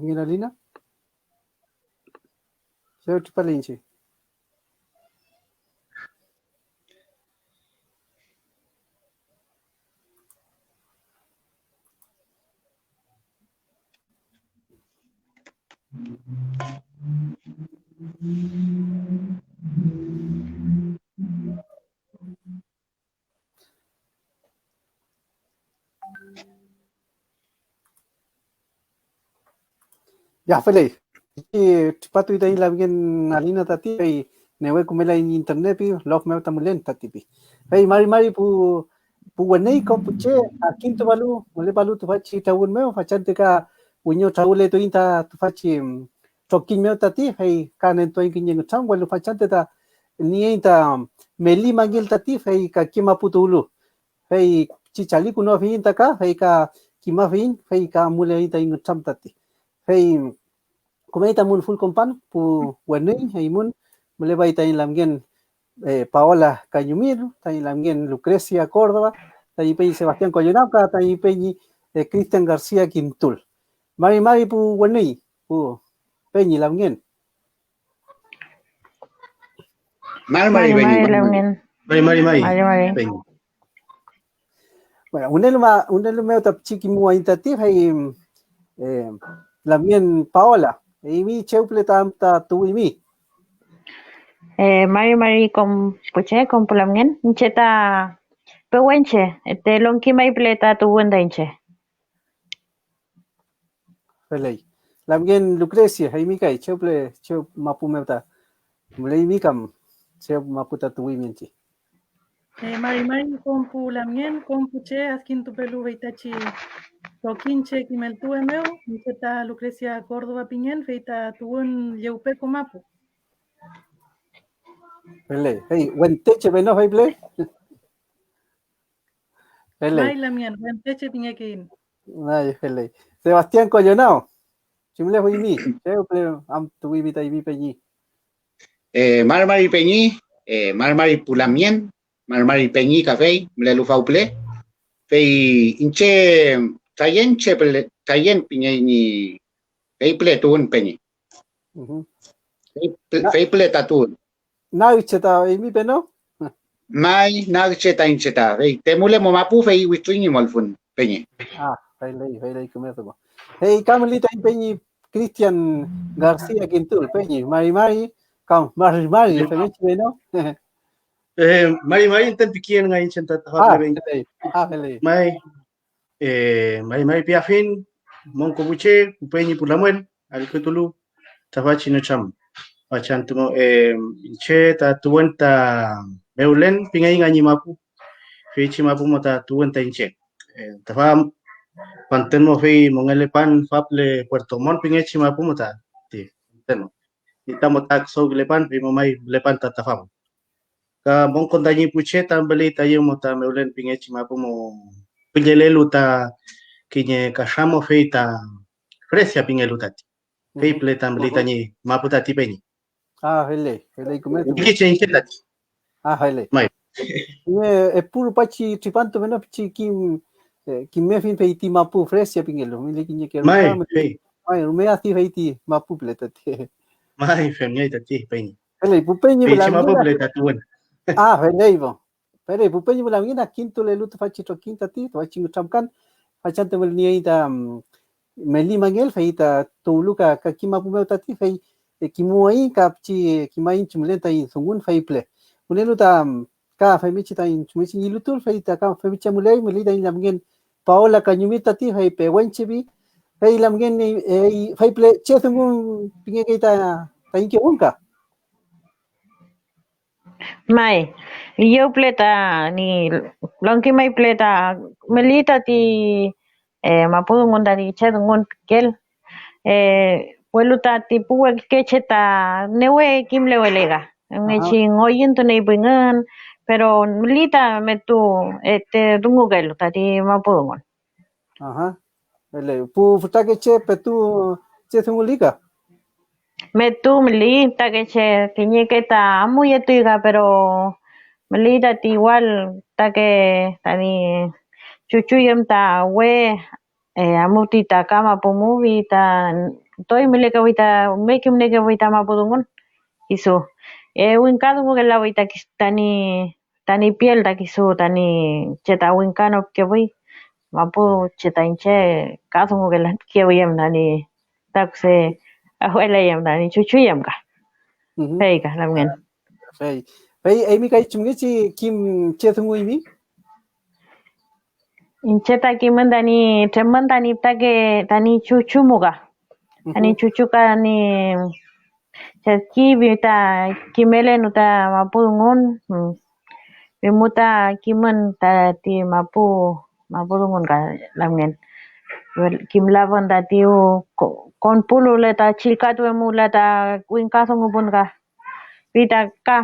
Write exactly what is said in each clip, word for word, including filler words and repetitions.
Ngenalina. Chew tripale iñche. Ya, feley. Tripatuy taiñ lamngen Alina tati, fey newe kümelay ñi internet pi, lof mew ta mülen tati pi. Fey mari mari pu, pu wenüy kom pu che adkintupalu, mülepalu tüfachi trawün mew, fachantü ka wiño trawületuiñ ta tüfachi, mm, trokiñ mew tati, fey ka nentuaiñ kiñe ngütram, welu fachantü ta nieiñ ta meli mangel tati, fey kake mapu tuwlu. Fey pichi chalikünuafiyiñ ta ka, fey ka kimafiyiñ, fey ka amuleiñ taiñ ngütram tati. Fey kümey tamün fülkonpan, pu wenüy, eymün, mülepay taiñ lamngen, eh, Paola Cañumir, taiñ lamngen Lucrecia Córdoba, taiñ peñi Sebastián Collenaw, ka taiñ peñi, eh, Cristian García Quintul. Mari mari pu wenüy, pu peñi lamngen. Mari mari, mari peñi, mari mari. Lamngen. Mari mari, mari. Mari mari. Peñi. Bueno, wünelu ma-, wünelu mew ta pichi kimuwayiñ tati, fey, eh, lamngen Paola, eymi chew püle ta am ta tuwimi. Eh, mari mari kom pu che, kom pu lamngen, iñche ta pewenche, te longki may püle ta tuwün ta iñche. Feley. Lamngen Lucrecia, eymi kay, chew püle, chew mapu mew ta müleymi kam chew mapu ta tuwimi iñche? Eh, mari mari kom pu lamngen, kom pu che adkintupelu feytachi trokiñche kimeltuwe mew, iñche ta Lucrecia Córdoba pingen, fey ta tuwün Llewpeku mapu. Feley, hey, wente che peno fey püle. Feley. May lamngen, wente che pingekeiñ. May, feley. Sebastián Collenaw, chumlefuymi, chew püle am tuwimi ta eymi peñi. Eh, mari mari peñi, eh, mari mari pu lamngen, mari mari peñi kafey mülelu fawpüle, fey iñche trayenche püle, trayen pingey ñi fey püle tuwün peñi. Mhm. Fey pü-, Na- fey püle ta tuwün. Nagche ta eymi peno? May, nagche ta iñche ta, fey temule mo mapu, fey witrui ñi molfün, peñi. Ah, fey ley, fey ley küme dungu. Hey, ka müli taiñ peñi Cristian García Quintul, peñi, mari mari, kam mari mari, femngechi peno. Eh, mari mari, enten pikiyen nga iñche ta, ta, ah, feley. Ah, feley. May, eh, may may piafiñ, monko pu che, pu peñi, pu lamngen, allkütulu, tüfachi nütram, fachantü mo, eh, iñche ta tuwün ta Mewlen pingey nga ñi mapu, feychi mapu mo ta tuwün ta iñche. Eh, tüfa fantün mo fey mongelepan faple Puerto Montt pingechi mapu mo ta, ti, fantün mo. Ita mo ta küdawkülepan, fey mo may mülepan ta tüfa mo. Ka monko tañi pu che ta müley ta yewmo ta Mewlen pingechi mapu mo püllelelu ta kiñe kaxra mo, fey ta Fresia pingelu tati. Fey püle ta müley tañi mapu tati peñi. Ah, feley, feley küme dungu. Pichi che iñche tati. Ah, feley. May. Kiñe epu rupachi tripantu mew pichi kim, eh, kimefiñ fey ti mapu Fresia pingelu. Müley kiñeke ruka, may, fey. May, rume adi fey ti mapu püle tati. May, femngey tati peñi. Feley, pu peñi, feychi mapu püle ta tuwün. Ah, feley, po. Feley, pu peñi, pu lamngen, adkintulelu tüfachi trokiñ tati, tüfachi nütramkan, fachantü mülniey ta, mm, meli mangel, fey ta tuwlu ka, ka kimapu mew tati, fey, eh, kimuwayiñ ka pichi kimaiñ chumlen taiñ dungun fey püle. Wünelu ta, mm, ka femngechi taiñ chumngechi ñi ilutul, fey ta ka femngechi amuley, müley taiñ lamngen Paola Cañumir tati, fey pewenche pi, fey lamngen, eh, fey püle che dungu pingekey ta, taiñ kewün ka. May, iyew püle ta ni longki may püle ta meli tati, eh, mapu dungun tati che dungun pikel, eh, welu tati pu weküke che ta newe kimlewele ka, femngechi ngoyüntuney pingün, pero meli ta metu, eh, te dungukelu tati mapu dungun. Aha. Feley, pu fütakeche petu che dunguli ka? Metu müley fütakeche, kiñeke ta amuyetuy ka, pero müley tati igual fütake tani chuchuyüm ta we, eh, amuti ta kama pumuwi ta doy mülekefuy ta, me kimniekefuy ta mapu dungun kisu. E, wingkadungukelafuy ta kisu, tañi, tañi piel ta kisu, tañi che ta wingkanofkefuy, mapu che ta iñche ka dungukelan pikefuy em tañi, ta kuse abuela em tañi chuchu em ka. Fey ka lamngen. Fey, fey eymi kay chumngechi kim che dunguymi? Iñche ta kimün tañi tremün tañi fütake tañi chuchu mu ka, tañi chuchu ka tañi chedki ta kimelenu ta mapu dungun, mm, fimu ta kimün tati mapu, mapu dungun ka lamngen. Wel, kimlafun tati ko-, konpulule ta chillkatuwe mu wüla ta wingkadungupun ka. Fey ta ka,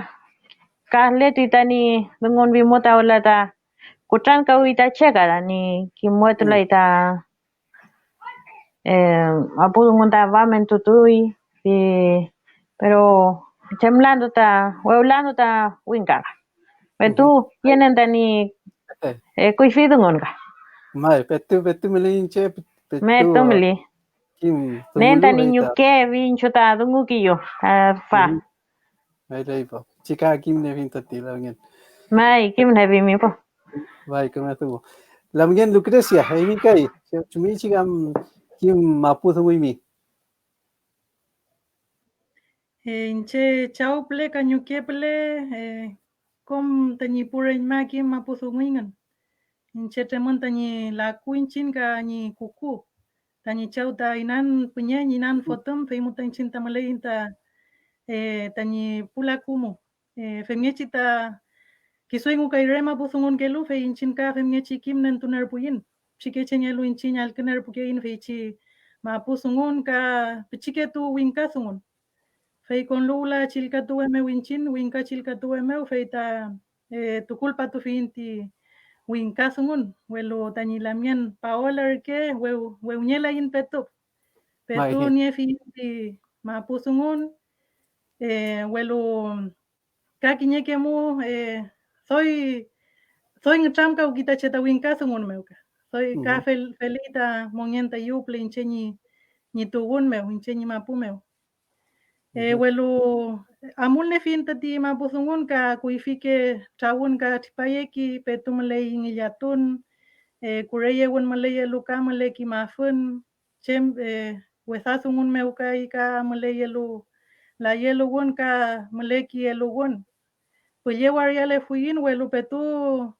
ka letuy tañi dungun fimu ta wüla ta kutrankawi ta che ka tañi kimwetulay ta, eh, mapu dungun ta famentutuy, pero chem lantu ta, wewlantu ta wingka ka. Petu yenen tañi, eh, kuyfi dungun ka. May, petu, petu müli iñche, petu, petu müli. Kim, nen tañi ñuke, pinchu ta dungukiyu, ta fa. May ley po. Chika kimniefiñ tati lamngen. May, kimniefimi po. May, küme dungu. Lamngen Lucrecia, eymi kay, chumngechi kam kim mapu dunguymi. Eh, iñche chaw püle ka ñuke püle, eh, kom tañi pu reñma kim mapu dunguyngün. Iñche tremün tañi laku iñchiñ ka ñi kuku, tañi chaw ta inan püñeñ, inan fotüm, fey mu ta iñchiñ ta müleiñ ta, eh, tañi pu laku mu. Eh, femngechi ta kisu engu kay re mapu dungunkelu, fey iñchiñ ka femngechi kimnentunerpuiñ, pichikechengelu iñchiñ allkünerpukeiñ feychi mapu dungun ka pichiketu wingka dungun. Fey konlu wüla chillkatuwe mew iñchiñ, wingka chillkatuwe mew, fey ta, eh, tukulpatufiyiñ ti wingka dungun, welu tañi lamngen Paola reke wew-, wewngelaiñ petu. Petu niefiyiñ ti mapu dungun, eh, welu ka kiñeke mu, eh, doy, doy nütramkawki ta che ta wingka dungun mew ka. Doy ka fel-, feli ta mongen ta yuwpüle iñche ñi, ñi tuwün mew, iñche ñi mapu mew. Eh, welu amulniefiñ tati mapu dungun ka kuyfike trawün ka tripayeki, petu müley ngillatun, eh, kureyewün müleyelu ka müleki mafün, chem, eh, wesa dungun mew kay ka müleyelu layeluwün ka müleki eluwün. Püllewarialefuiñ, welu petu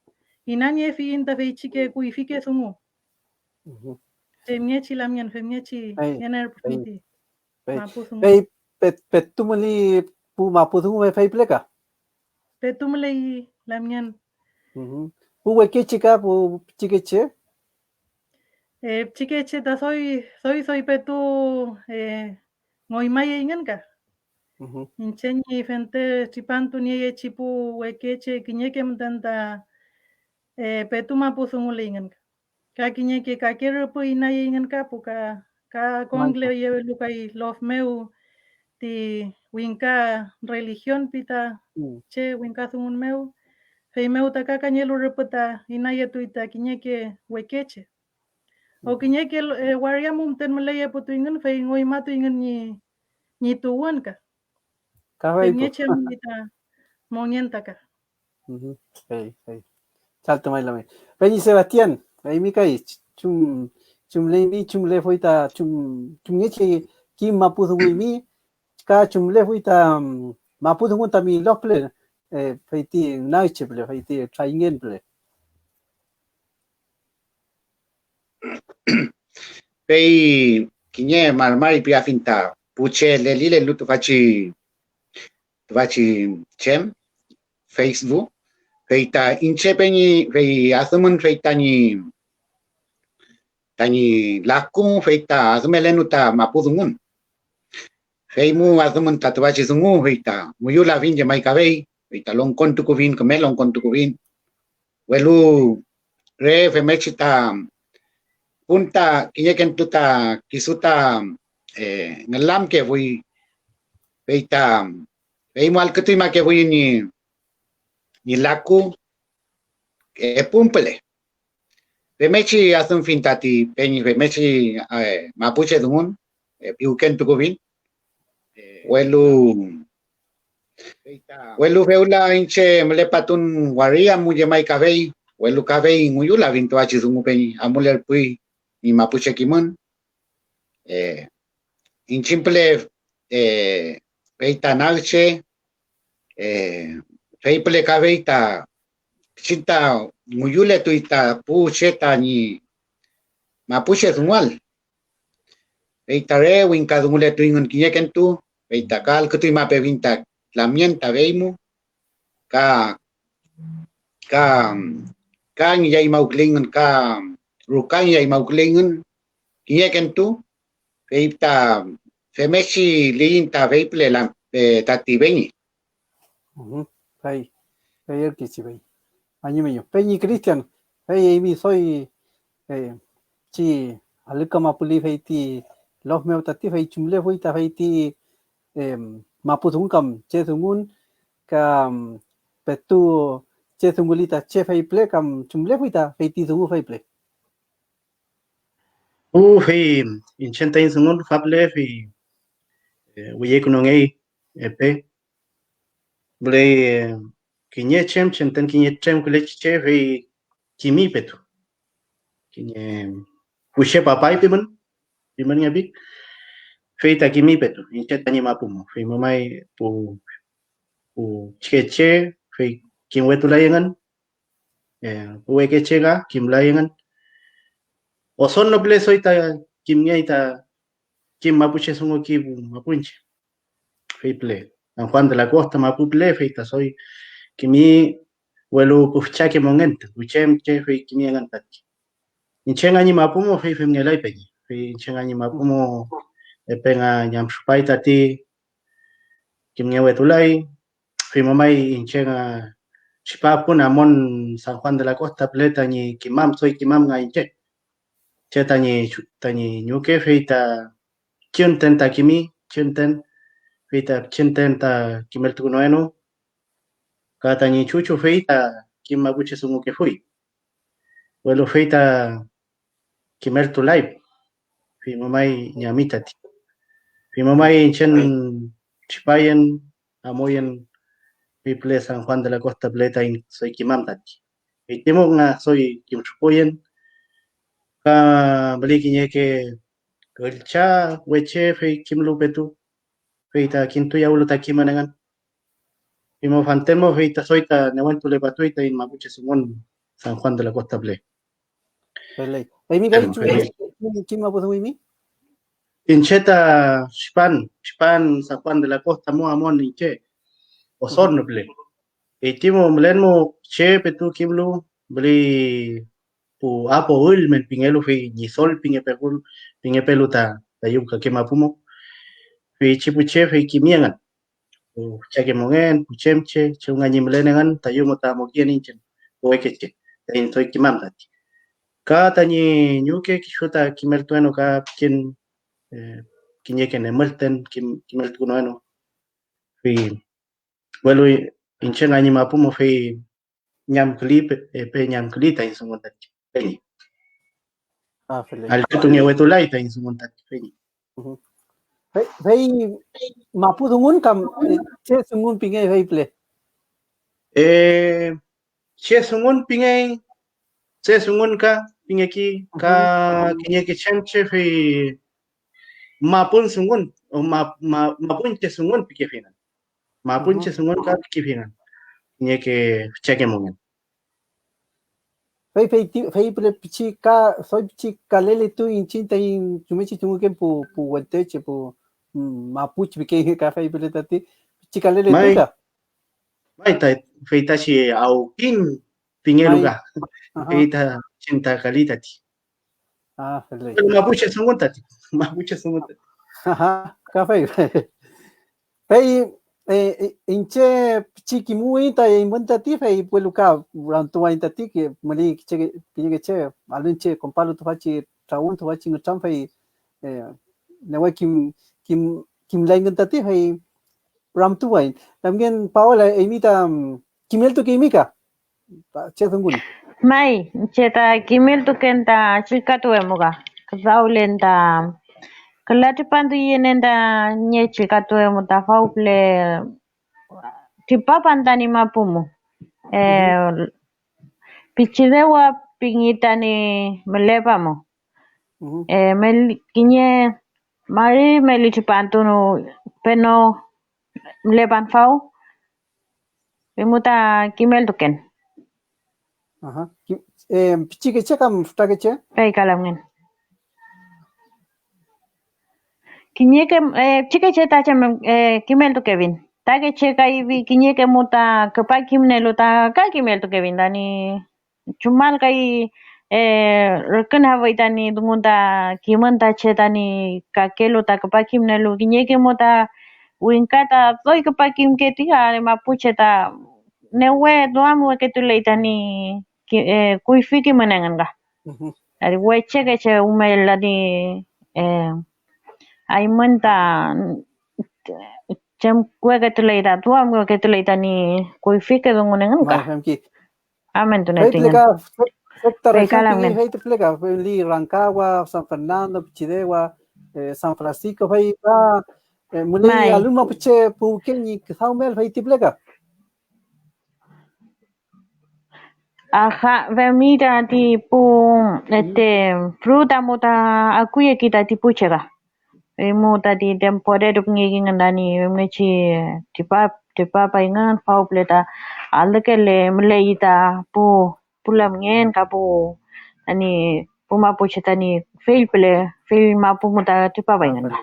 inaniefiyiñ ta feychike kuyfike dungu. Femngechi lamngen, femngechi ngenerpufiñ ti mapu dungu. Fey pe-, petu müley pu mapu dungu fey püle ka. Petu müley lamngen. Pu wekeche ka pu pichikeche. Eh, pichikeche ta doy, doy, doy petu, eh, ngoymayeyngün ka. Iñche ñi fente tripantu nieyechi pu wekeche kiñeke müten ta, eh, petu mapu dunguleyngün ka. Ka kiñeke kake rüpü inayeyngün ka pu ka, ka konkleyewelu kay lof mew ti wingka religión pi ta che wingka dungun mew, feymew ta ka kangelu rüpü ta inayetuy ta kiñeke wekeche. O kiñeke, eh, waria mu müten müleyeputuy engün, fey ngoymatuyngün ñi, ñi tuwün ka. Femngechi am ñi ta mongen ta ka. Fey, fey. Chaltu may lamay. Peñi Sebastián, eymi kay, chum, chumleymi, chumlefuy ta, chum, chumngechi kim mapu dunguymi, ka chumlefuy ta, mm, mapu dungu tami lof püle, eh, feyti nagchi püle, feyti trayngen püle. Fey kiñe marmari piafiñ ta pu che lelilelu tüfachi, tüfachi chem, Facebook, fey ta iñche peñi, fey adümün fey tañi, tañi laku, fey ta adümelenu ta mapu dungun. Fey mu adümün ta tüfachi dungu, fey ta muyulafiñ llemay kafey, fey ta longkontukufiñ, küme longkontukufiñ. Welu re femngechi ta pun ta kiñekentu ta kisu ta, eh, ngülamkefuy, fey ta, fey mu allkütuñmakefuy ñi, ñi laku epun püle. Femngechi adümfiñ tati peñi femngechi, eh, mapuche dungun, eh, piwkentukufiñ. Welu, welu fewla iñche mülepatun waria mu llemay kafey, welu kafey nguyulafin tüfachi dungu, peñi, amulerpuy ñi mapuche kimün. Eh, iñchiñ püle, eh, fey ta nagche, eh, fey püle kafey ta, pichin ta nguyuletuy ta pu che tañi mapuche dungual. Fey ta re wingkadunguletuyngün kiñekentu, fey ta ka allkütuñmapefiñ ta lamngen ta feymu, ka, ka, ka ngillay mawküleyngün, ka ruka ngillay mawküleyngün kiñekentu, fey ta femngechi liyiñ ta fey püle lam-, eh, tati peñi. Ujú, fey, fey ürkechi fey. Añu meño. Peñi Cristian, fey eymi doy, eh, chi alü ka mapuli fey ti lof mew tati, fey chumlefuy ta fey ti, em, mapu dungun kam che dungun, kam petu che dunguli ta che fey püle, kam chumlefuy ta fey ti dungu fey püle. Pu fey iñche taiñ dungun faple fey, eh, wiyekünungey epe. Müley, eh, kiñe chem chenten kiñe tremkülechi che fey kimi petu. Kiñe kushe papay pimün, pimünngefi, fey ta kimi petu, iñche tañi mapu mo, fey mamay pu, pu pichikeche, fey kimwetulay engün, eh, pu wekeche ka kimlay engün. Osonno püle doy ta kimngey ta kim mapuche dungu ki mapunche. Fey püle, San Juan de la Costa mapu püle, fey ta doy kimi, welu pu füchake mongen, pu chem che fey kimi engün tati. Iñche nga ñi mapu mo, fey femngelay peñi, fey iñche nga ñi mapu mo, epe nga ñamtrupay tati, kimngewetulay, fey mamay iñche nga tripapun amon San Juan de la Costa püle tañi kimam, doy kimam nga iñche. Che tañi, tañi ñuke, fey ta chünten ta kimi, chünten, fey ta chünten ta kimeltukünuenu, ka tañi chuchu, fey ta kim mapuche dungukefuy. Welu fey ta kimeltulay, fey mamay ñami tati. Fey mamay iñchen tripayen, amuyen, fey püle San Juan de la Costa püle taiñ doy kimam tati. Fey temu nga doy kimtrupuyen, ka müley kiñeke üllcha weche fey kimlu petu, fey ta kintuyawlu ta kimün engün. Fey mo fanten mo, fey ta doy ta newentulepatuy taiñ mapuche dungun San Juan de la Costa püle. Feley. Eymi kay, Bueno, chu, feley. Kim, kim mapu dunguymi? Iñche ta tripan, tripan San Juan de la Costa mo amon iñche, Osorno püle. Fey ti mo mülen mo che petu kimlu, müley pu apo ülmen pingelu, fey ñidol pingepekul-, pingepelu ta, ta yum kake mapu mo. Feychi pu che fey kimi engün, pu chake mongen, pu chemche, chew nga ñi mülen engün ta yum ta mokiyen iñche, pu wekeche, taiñ doy kimam tati. Ka tañi ñuke kisu ta kimeltuenu ka pikin, eh, kiñeke nemülten kim-, kimeltukunoenu. Fey, welu iñche nga ñi mapu mo fey ñamküli, pe, pe ñamküli taiñ dungun tati, peñi. Ah, feley. Allkütungewetulay taiñ dungun tati, peñi. Ujú. Fey, fey mapu dungun kam, eh, che dungun pingey fey püle? Eh, che dungun pingey, che dungun ka pingeki, ka kiñeke chem che fey mapun dungun, o ma-, ma-, mapunche dungun pikefinan. Mapunche dungun ka pikefinan. Kiñeke füchake mongen. Fey, fey, ti-, fey püle pichi ka, doy pichi kaleletuy iñchiñ taiñ chumngechi dunguken pu, pu wenteche, pu, mm, mapuche pike ka fey püle tati, pichi kaleletuy ta. May ta, feytachi awkiñ pingelu ka. Fey ta chin ta kali tati. Ah, feley. Pero mapuche dungun tati. Mapuche dungun tati. Aha, ka fey. Fey, eh, eh, iñche pichi kimuwiyiñ ta eymün tati, fey welu ka ramtuwayiñ tati, ke müley kicheke, kiñeke che, alün che kompalu tüfachi trawün, tüfachi ngütram, fey, eh, newe kim, kim, kimlayngün tati, fey ramtuwayiñ. También, Paola, eymi ta, mm, kimeltukeymi ka ta che dungun. May, che ta kimeltuken ta chillkatuwe mu ka, küdawlen ta, Küla tripantu yenen ta niechi katu emu ta fawpüle tripapan tani mapu mu. Eh, Pichidewa pingi tani mülepa mu. Eh, mel-, kiñe mari meli tripantu no, peno mülepan faw, fey mu ta kimeltuken. Aha. Ki-, eh, ¿pichikeche kam fütrakeche? Fey ka lamngen. Kiñeke, eh, pichikeche ta chem, eh, kimeltukefiñ. Ta keche kay kiñeke mu ta küpa kimnielu ta ka kimeltukefiñ, tani chumal kay, eh, rükünafuy tani dungun ta kimün ta che tani kakelu ta küpa kimnielu. Kiñeke mu ta wingka ta doy küpa kimke ti ka mapuche ta newe duamweketuley tani ki-, eh, kuyfi kimün engün ka. Tati wecheke che umel tati, eh, aymün ta chem kuweketuley ta duamweketuley tani kuyfike dungun engün ka. May femki. Amen. Fey püle ka se-, sekta región pingi fey ti püle ka, fey li Rancagua, San Fernando, Pichidewa, eh, San Francisco, fey ka, eh, müley alün mapuche puwke ñi küdawmel fey ti püle ka. Aha, femi tati pu, este, fruta mu ta akuyeki tati pu che ka. Fey mu tati temporero pingekingün tani femngechi tripa-, tripapayngün, fawpüle ta alükele müley ta pu, pu lamngen ka pu tani pu mapuche tani fill püle, fill mapu mu ta tripapayngün ka.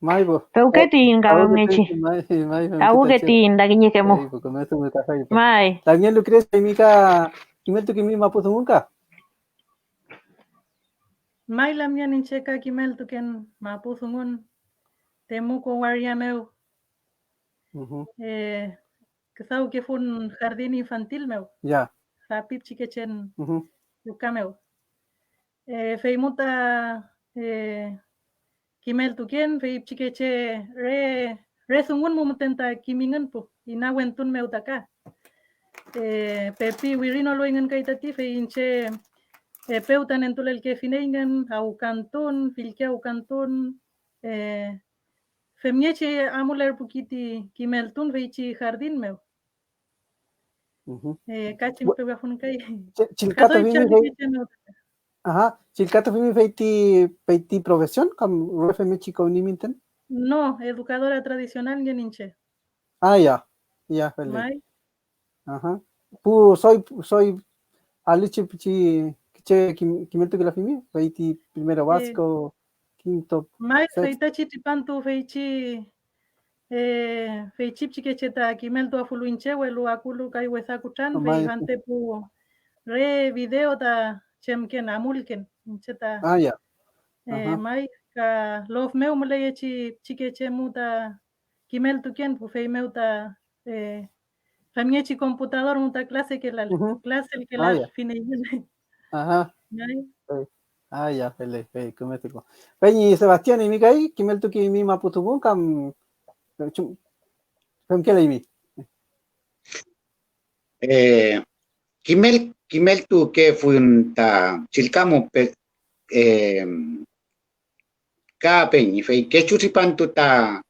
May po. Pewketiyiñ ka femngechi. May, may, may. Awüketiyiñ ta kiñeke mu. May po, küme dungu ta fey po. May. Lamngen Lucrecia, eymi ka kimeltukimi mapu dungun ka? May lamngen iñche ka kimeltuken mapu dungun Temuco waria mew. Eh, küdawkefun jardín infantil mew. Ya. Dapi pichikechen ruka mew. Eh, fey mu ta, eh, kimeltuken, fey pichikeche re, re dungun mu müten ta kimingün pu, inawentun mew ta ka. Eh, pepi wirinolu engün kay tati, fey iñche, eh, pew ta nentulelkefineyngün, awkantun, fillke awkantun, eh, femngechi amulerpuki ti kimeltun feychi jardín mew. Eh, ka chim pewafun kay. Chillkatufimi fey. Aha, chillkatufimi fey ti, fey ti profesión, kam rume femngechi kownimi müten? No, educadora tradicional ngen iñche. Ah, ya, ya, feley. May. Aha. Pu, soy, soy, alichi pichi, kiche kim-, kimeltukelafimi, fey ti primero básico, quinto, may, sexto. Feytachi tripantu feychi, eh, feychi pichikeche ta kimeltuafulu iñche, welu akulu kay wesa kutran, fey fante pu re video ta chemken, amulken, iñche ta, ah, ya. Eh, may, ka lof mew müleyechi pichikeche mu ta kimeltuken, pu feymew ta, eh, femngechi computador mu ta clasekelal, claselkelal fineyngün. Aha. May. Ah, ya, feley, fey, küme tuku. Fey ñi Sebastián, eymi kay, kimeltukimi mapu dungun kam chum-, femkelaymi? Eh, kimel-, kimeltukefun ta chillka mu pe-, eh, ka peñi, fey kechu tripantu ta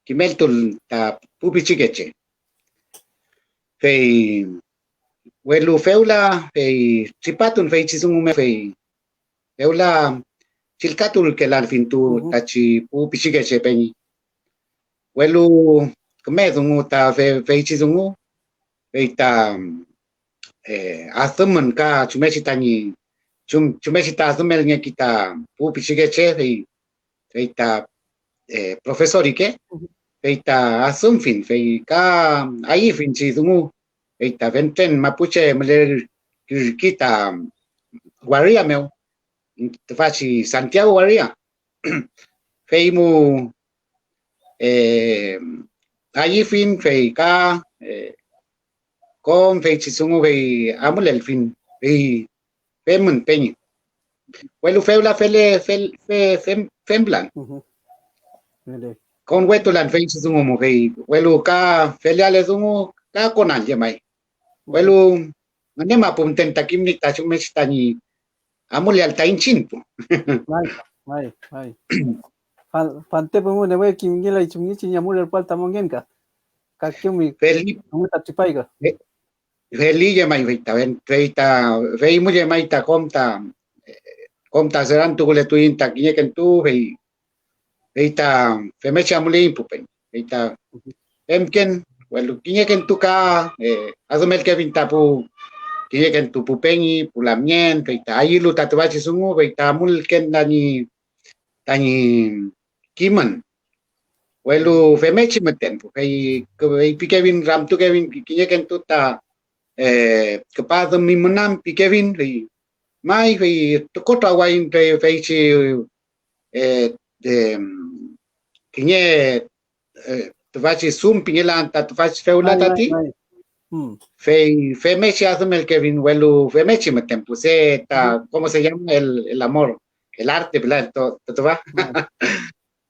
kimeltul ta pu pichikeche. Fey welu fewla, fey tripatun feychi dungu mew, fey fewla chillkatulkelalfintu tachi pu pichikeche peñi. Welu küme dungu ta fe-, feychi dungu, fey ta, eh, adümün ka chumngechi tañi, chum-, chumngechi ta adümelngeki ta pu pichikeche, fey, fey ta, eh, profesor ike, fey ta adümfiñ, fey ka ayüfiñ chi dungu, fey ta fentren mapuche mülerkürki ta waria mew, tüfachi Santiago waria. Fey mu, eh, ayüfiñ, fey ka, eh, kom feychi dungu fey amulelfiñ, fey femün peñi. Welu fewla fele, fel-, fe-, fem-, femplan. Konwetulan feychi dungu mu, fey welu ka feleale dungu ka konan llemay. Welu ngüne mapu müten ta kimni ta chumngechi tañi amuleal ta iñchiñ pu. May, May, may. Fan-, fante pumu newe kimngelay chumngechi ñi amurerpual ta mongen ka. Kakemi, feli, amu ta tripay ka. Fe-, feli llemay fey ta, fen-, fey ta, fey mu llemay ta kom ta, eh, kom ta serantukuletuiñ ta kiñekentu, fey, fey ta femngechi amuleiñ pu peñi, fey ta femken, welu kiñekentu ka, eh, adümelkefiñ ta pu, kiñekentu pu peñi, pu lamngen, fey ta ayülu ta tüfachi dungu, fey ta amulken tañi, tañi kimün. Welu femngechi müten, fey, feypikefiñ, ramtukefiñ kiñekentu ta, eh, küpa adümi münan pikefiñ, fey may, fey tukutrawayiñ fey, feychi, eh, em, kiñe, eh, tüfachi sum pingela anta tüfachi fewla tati. May, may. Hmm. Fey femngechi adümelkefiñ, welu femngechi müten puse ta, ¿cómo se llama? El, el amor, el arte, ¿verdad? To-, to-, tüfa.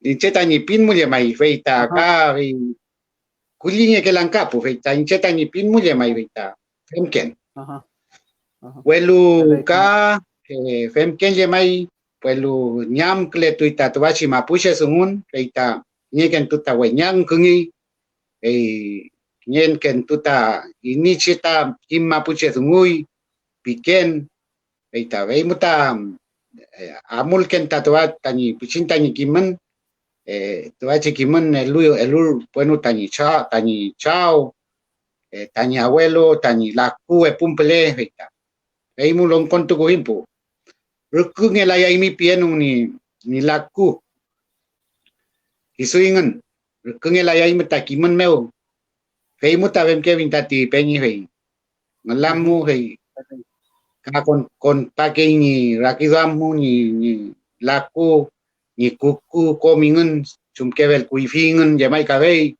Iñche tañi pin mu llemay, fey ta ka, fey kulliñekelan ka pu, fey ta iñche tañi pin mu llemay, fey ta femken. Welu ka, eh, femken llemay, welu ñamkületuy ta tüfachi mapuche dungun, fey ta kiñekentu ta weñangküngey, fey kiñekentu ta inichi ta kim mapuche dunguy piken, fey ta fey mu ta, eh, amulken ta tüfa tañi pichin tañi kimün, eh, tüfachi kimün elu, elul wenu tañi cha-, tañi chaw, eh, tañi abuelo, tañi laku epun püle, fey ta fey mu longkontukufiñ pu. Rüküngelayaymi pienun ñi, ñi laku. Kisu engün, rüküngelayaymi ta kimün mew, fey mu ta femkefiñ tati peñi, fey ngülam mu, fey ka kon-, konpakey ñi rakiduam mu ñi, ñi laku, ñi kuku, kom engün, chumkefel kuyfi engün, llemay kafey,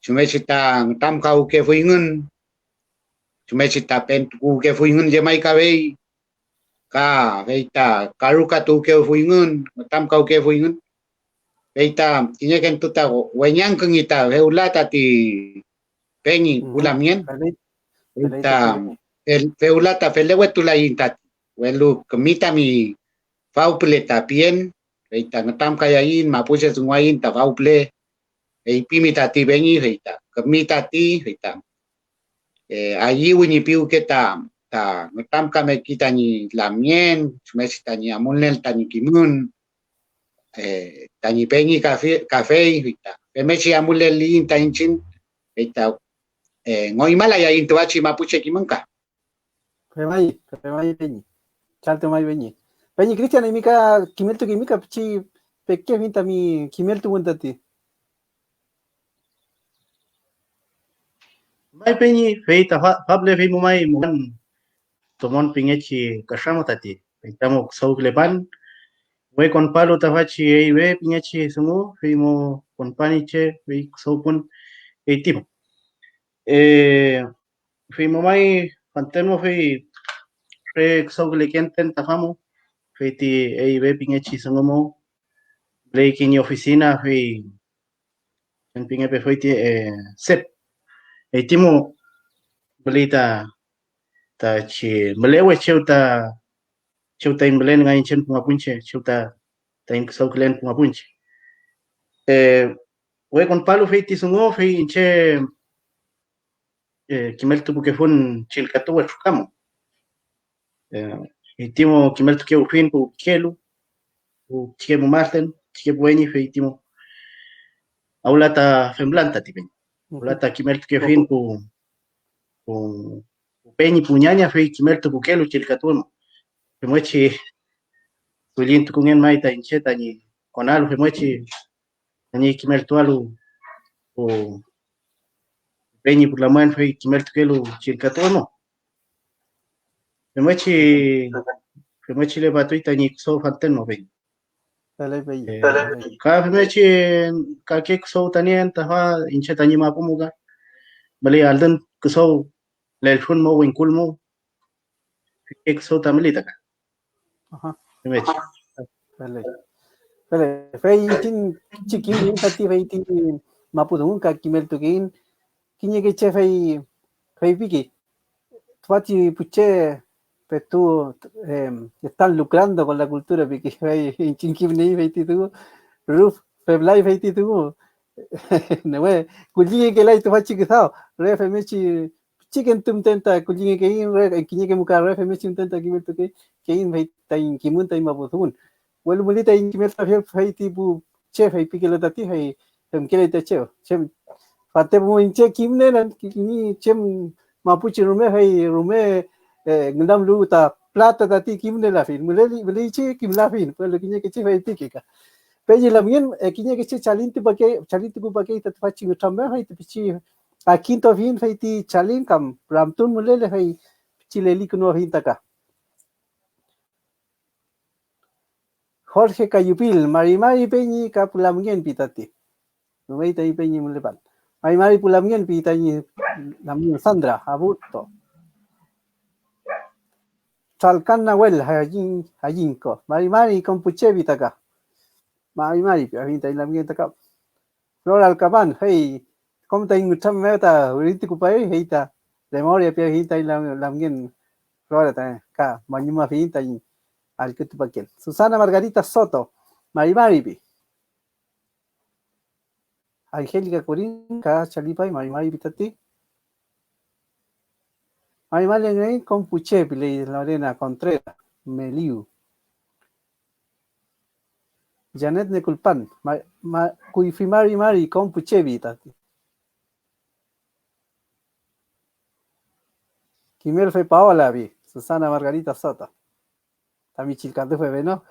chumngechi ta nütramkawkefuyngün, chumngechi ta pentukuwkefuyngün, llemay kafey, ka fey ta karukatuwkefuyngün, nütramkawkefuyngün, fey ta kiñekentu ta weñangküngi ta fewla tati peñi pu lamngen, fey ta fel-, fewla ta felewetulaiñ tati, welu kümi tami fawpüle ta pien, fey ta nütramkayaiñ, mapuche dunguaiñ ta fawpüle, feypimi tati peñi, fey ta kümi tati, fey ta, eh, ayüwi ñi piwke ta, ta nütramkameki tañi lamngen, chumngechi tañi amulnieel tañi kimün, eh, tañi peñi kafe-, kafey, fey ta femngechi amuleliyiñ ta iñchiñ, fey ta, eh, ngoymalayaiñ tüfachi mapuche kimün ka. Femay, femay, peñi. Chaltu may, peñi. Peñi Cristian, eymi ka kimeltukeymi ka pichi pekefiñ tami kimeltuwün tati. May, peñi, fey ta fa-, fable fey mu may muhan tomon pingechi katramu tati, fey tamu küdawkülepan, we konpalu ta fachi eywe pingechi dungu, fey mu konpan iñche, fey küdawpun, fey timu. Eh, fey mu may fanten mu fey re küdawküleken ten ta famu, fey ti eywe pingechi dungu mu müley kiñe oficina, fey chem pingepe fey ti, eh, sep. Fey ti mu müley ta, ta chi mülewe chew ta, chew taiñ mülen nga iñchen pu mapunche, chew ta taiñ küdawkülen pu mapunche. Eh, we konpalu fey ti dungu, fey iñche, eh, kimeltupukefun chillkatuwe truka mu. Eh, fey ti mu kimeltukewfiñ pu pikelu, pu pichike mu maten, pichike pu weñi, fey ti mu awla ta femlan tati peñi. Awla ta kimeltukefiñ pu, pu, pu peñi, pu ñaña, fey kimeltukukelu chillkatuwe mu. Femngechi dullintukungen may ta iñche tañi konalu femngechi tañi kimeltualu pu peñi pu lamngen fey kimeltukelu chillkatuwe mu. Femngechi, femngechi lepatuy tañi küdaw fanten mu, peñi. Feley, peñi. Eh, ka femngechi kake küdaw ta nien ta fa iñche tañi mapu mu ka. Müley aldün küdaw lelfün mu, wingkul mu. Kake küdaw ta müley ta ka. Aha. Femngechi. Feley. Feley. Fey iñchiñ chi kimnieiñ tati fey ti mapu dungu ka kimeltukeiñ kiñeke che fey feypiki, tüfachi pu che petu, em, están lucrando con la cultura, piki, fey iñchiñ kimniey fey ti dungu, rüf femlay fey ti dungu. Newe, kullingekelay tüfachi küdaw, re femngechi pichikentu müten ta kullingekeyiñ, re, kiñeke müka re femngechi müten ta kimeltukeiñ fey taiñ kimün taiñ mapu dungun. Welu müley taiñ kimeltuafiel fey ti pu che feypikelu tati, fey femkele ta chew. Chem, fante mu iñche kimnielan ñi chem mapuche rume, fey rume, eh, ngünamluwu ta plata tati kimnielafiñ. Müleli, müley che kimlafiñ, welu kiñeke che feypike ka. Fey ñi lamngen, eh, kiñeke che chalintupake-, chalintukupakey ta tüfachi ngütram mew, fey ti pichi adkintuafiñ fey ti chalin kam ramtun mülele, fey pichi lelikünuafiñ ta ka. Jorge Cayupil, mari mari peñi ka pu lamngen pi tati. Rumey tañi peñi mülepan. Mari mari pu lamngen pi tañi lamngen Sandra Aburto. Tralkan Nawel, Hayin-, Hayinko. Mari mari kom pu che pi ta ka. Mari mari pi, afiñ tañi lamngen ta ka. Flora Alcapan, hey, kom taiñ ngütram mew ta wirintukupay, hey ta Lemoria piafiñ taiñ lam-, lamngen Flora ta ka mañumafiñ taiñ allkütupaken. Susana Margarita Soto, mari mari pi. Angélica Corín ka chalipay, mari mari pi tati. Mari mari engün kom pu che piley Lorena Contreras, Meliu. Janet Nekulpan, ma-, ma-, kuyfi mari mari kom pu che pi tati. Kimelfe Paola pi, Susana Margarita Soto. Tami chillkatufe, ¿no?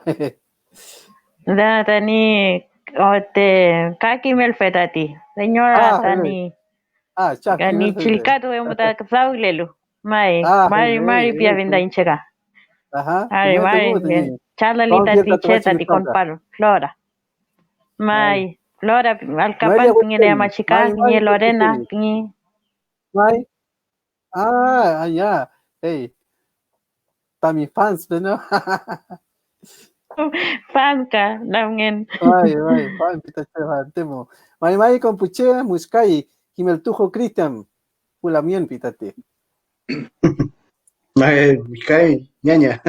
Da, tani, o, te, ka kimelfe tati. Señora, ah, tani, ah, cha, tani kimelfe. Chillkatufe mu ta küdawlelu. May, ah, mari, hey, mari hey, piafiñ ta iñche ka. Ajá, mari, mari, bien. Chalali tati che tati konpalu, Flora. May, Flora, Alcapan, pingele ya machika, kiñe Lorena, kiñe. May. Ah, ah, ya. Hey. Tami fans, ¿no? Fans ka, lamngen. May, may, fan, pita che, fan, temo. May, may, kom pu che, muskay, kimeltujo Cristian, pu lamngen, pitati. May, muskay, ñaña.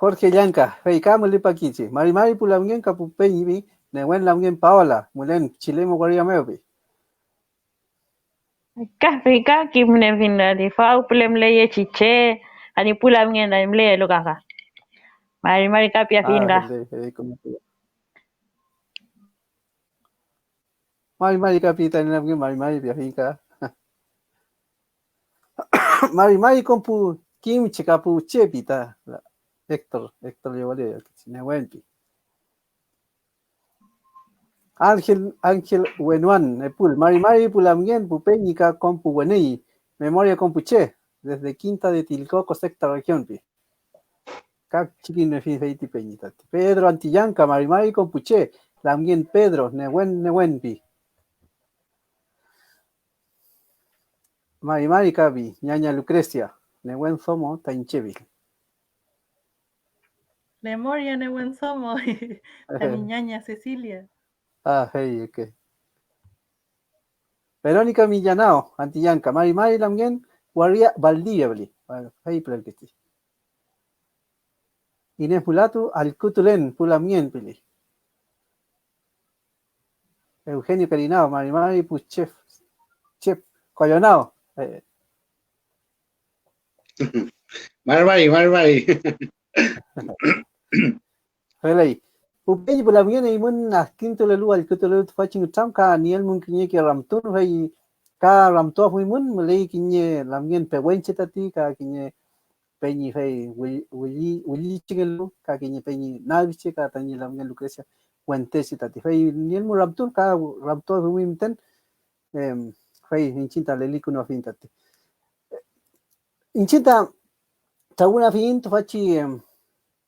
Jorge Llanca, fey ka mülepakichi. Mari mari pu lamngen ka pu peñi, newen lamngen Paola, mülen Chilemu waria mew pi. Ka fey ka kimniefiñ tati fawpüle müleyechi che, ani pu lamngen tati müleyelu ka ka. Mari mari ka piafiñ ka. Ah, fey, fey, como que mari mari ka pi tani lamngen, mari mari piafiñ ka. Mari mari kom pu kimche ka pu che pi ta Héctor, Héctor Lewale, newen pi. Ángel, Ángel Wenuan Epul, mari mari pu lamngen pu peñi ka kom pu wenüy, memoria kom pu che, desde Quinta de Tilcoco, sexta región pi. Ka chikinefi fey ti peñi tati. Pedro Antillanca, mari mari kom pu che, lamngen Pedro, newen, newen pi. Mari mari ka pi, ñaña Lucrecia, newen domo ta iñche pi. Lemoria newen domo, tami ñaña Cecilia. Ah, hey, ok. Verónica Millanao, Antillanca, mari mari lamngen, waria Valdivia püli. Bueno, fey pülerkechi. Inés Mulatu, allkütulen pu lamngen pili. Eugenio Carinao, mari mari pu chef, chef, Colonao. Eh. Mari mari, mari mari. Feley. Pu peñi, pu lamngen, eymün adkintulelu, allkütulelu tüfachi nütram, ka nielmün kiñeke ramtun, fey ka ramtuafuymün, müley kiñe lamngen pewenche tati, ka kiñe peñi fey wülli-, wülli-, wüllichengelu, ka kiñe peñi nagche, ka tañi lamngen Lucrecia wenteche tati. Fey nielmün ramtun, ka ramtuafuymün müten, em, fey iñchiñ ta lelikünuafiñ tati. Iñchiñ ta trawünafiyiñ tüfachi, em,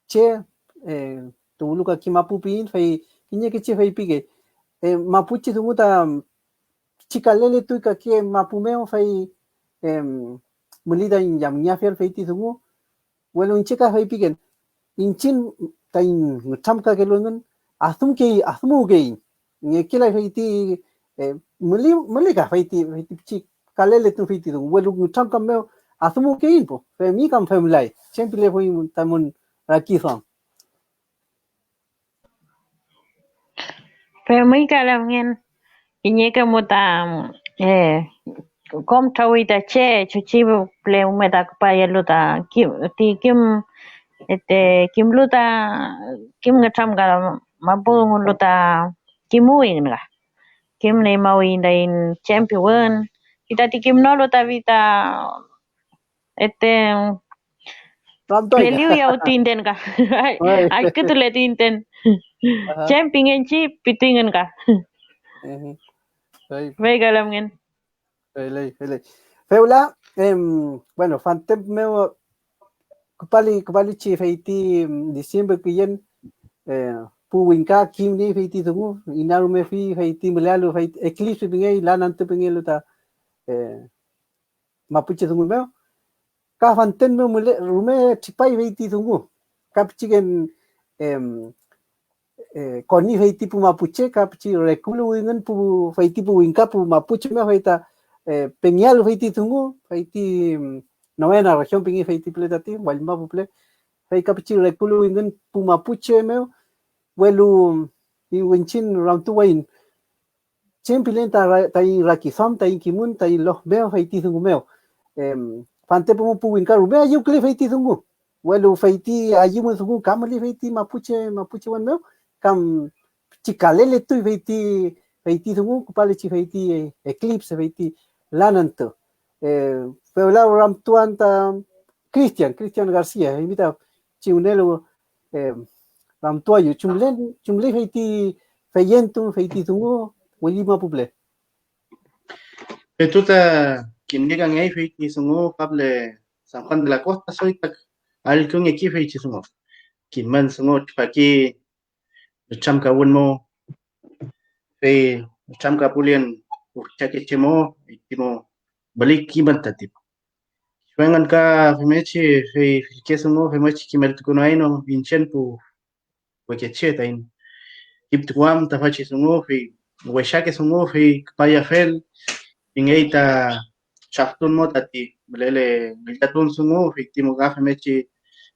che, eh, tuwlu kake mapu piyiñ, fey kiñeke che feypike, eh, mapuchi dungu ta pichi kaleletuy kake mapu mew, fey, em, müley taiñ yamngeafiel feyti dungu, welu iñche ka feypiken, iñchiñ taiñ nütramkakelu engün, adümkey-, adümuwkeiñ, ngekelay feyti, eh, müli-, müley ka feyti, feyti pichi kaleletun feyti dungu, welu nütramka mew adümukeiñ, po, femi kam femlay, chem pilefuy tamün rakiduam. Femüy ka lamngen, kiñeke mu ta, eh, kom trawüy ta che chuchi püle rume ta küpayelu ta kim, ti kim, este, kimlu ta kim ngütramka mapu dungu ta kimuwiyiñ ka. Kimnieñmawiyiñ taiñ chem piwün, y tati kimnolu ta, ta este, Ramtuay. Leliw yaw tinten ka. Ay, ay, kütule tinten. Ajá. Chem pingechi pitingen ka. Ujú. Ay. Fey ka lamngen. Feley, feley. Fewla, em, bueno, fante mew küpali, küpalichi feyti, em, diciembre küyen, eh, pu wingka kimni feyti dungu, inarumefi feyti mülealu, fey eclipse pingey, lan antü pingelu ta, eh, mapuche dungu mew, ka fanten mew müle-, rume tripay feyti dungu, ka pichiken, em, eh, koni feyti pu mapuche, ka pichi rekuluwingün pu, feyti pu wingka pu mapuche mew, fey ta, eh, pengealu feyti dungu, feyti, em, novena región pingi feyti püle tati, wallmapu püle, fey ka pichi rekuluwingün pu mapuche mew, welu iñchiñ ramtuwayiñ, chem pilen ta ra-, taiñ rakiduam, taiñ kimün, taiñ lof mew, feyti dungu mew. Em, fantepu mu pu wingka rume ayüwküley feyti dungu, welu feyti ayüwün dungu ka müley feyti mapuche, mapuche wen mew, kam pichi kaleletuy feyti, feyti dungu, küpalechi feyti eclipse, feyti lan antü. Eh, fewla ramtuan ta Cristian, Cristian García, eymi ta chi wünelu, eh, ramtuaeyu, chumlen, chumley feyti feyentun, feyti dungu, wülli mapu püle. Petu ta kimniekangey feyti dungu, pable San Juan de la Costa, soy ta allküngeki feyti dungu. Kimün dungu tripaki nütramkawün mo, fey nütramkapulien pu fütakeche mo, feyti mo müley kimün tati pu. Kisu engün ka femngechi, fey fillke dungu femngechi kimeltukunoayno iñchen pu wekeche taiñ kiptukuam ta fachi dungu, fey wesake dungu, fey küpayafel pingey ta traftun mo tati mülele ngillatun dungu, fey ti mo ka femngechi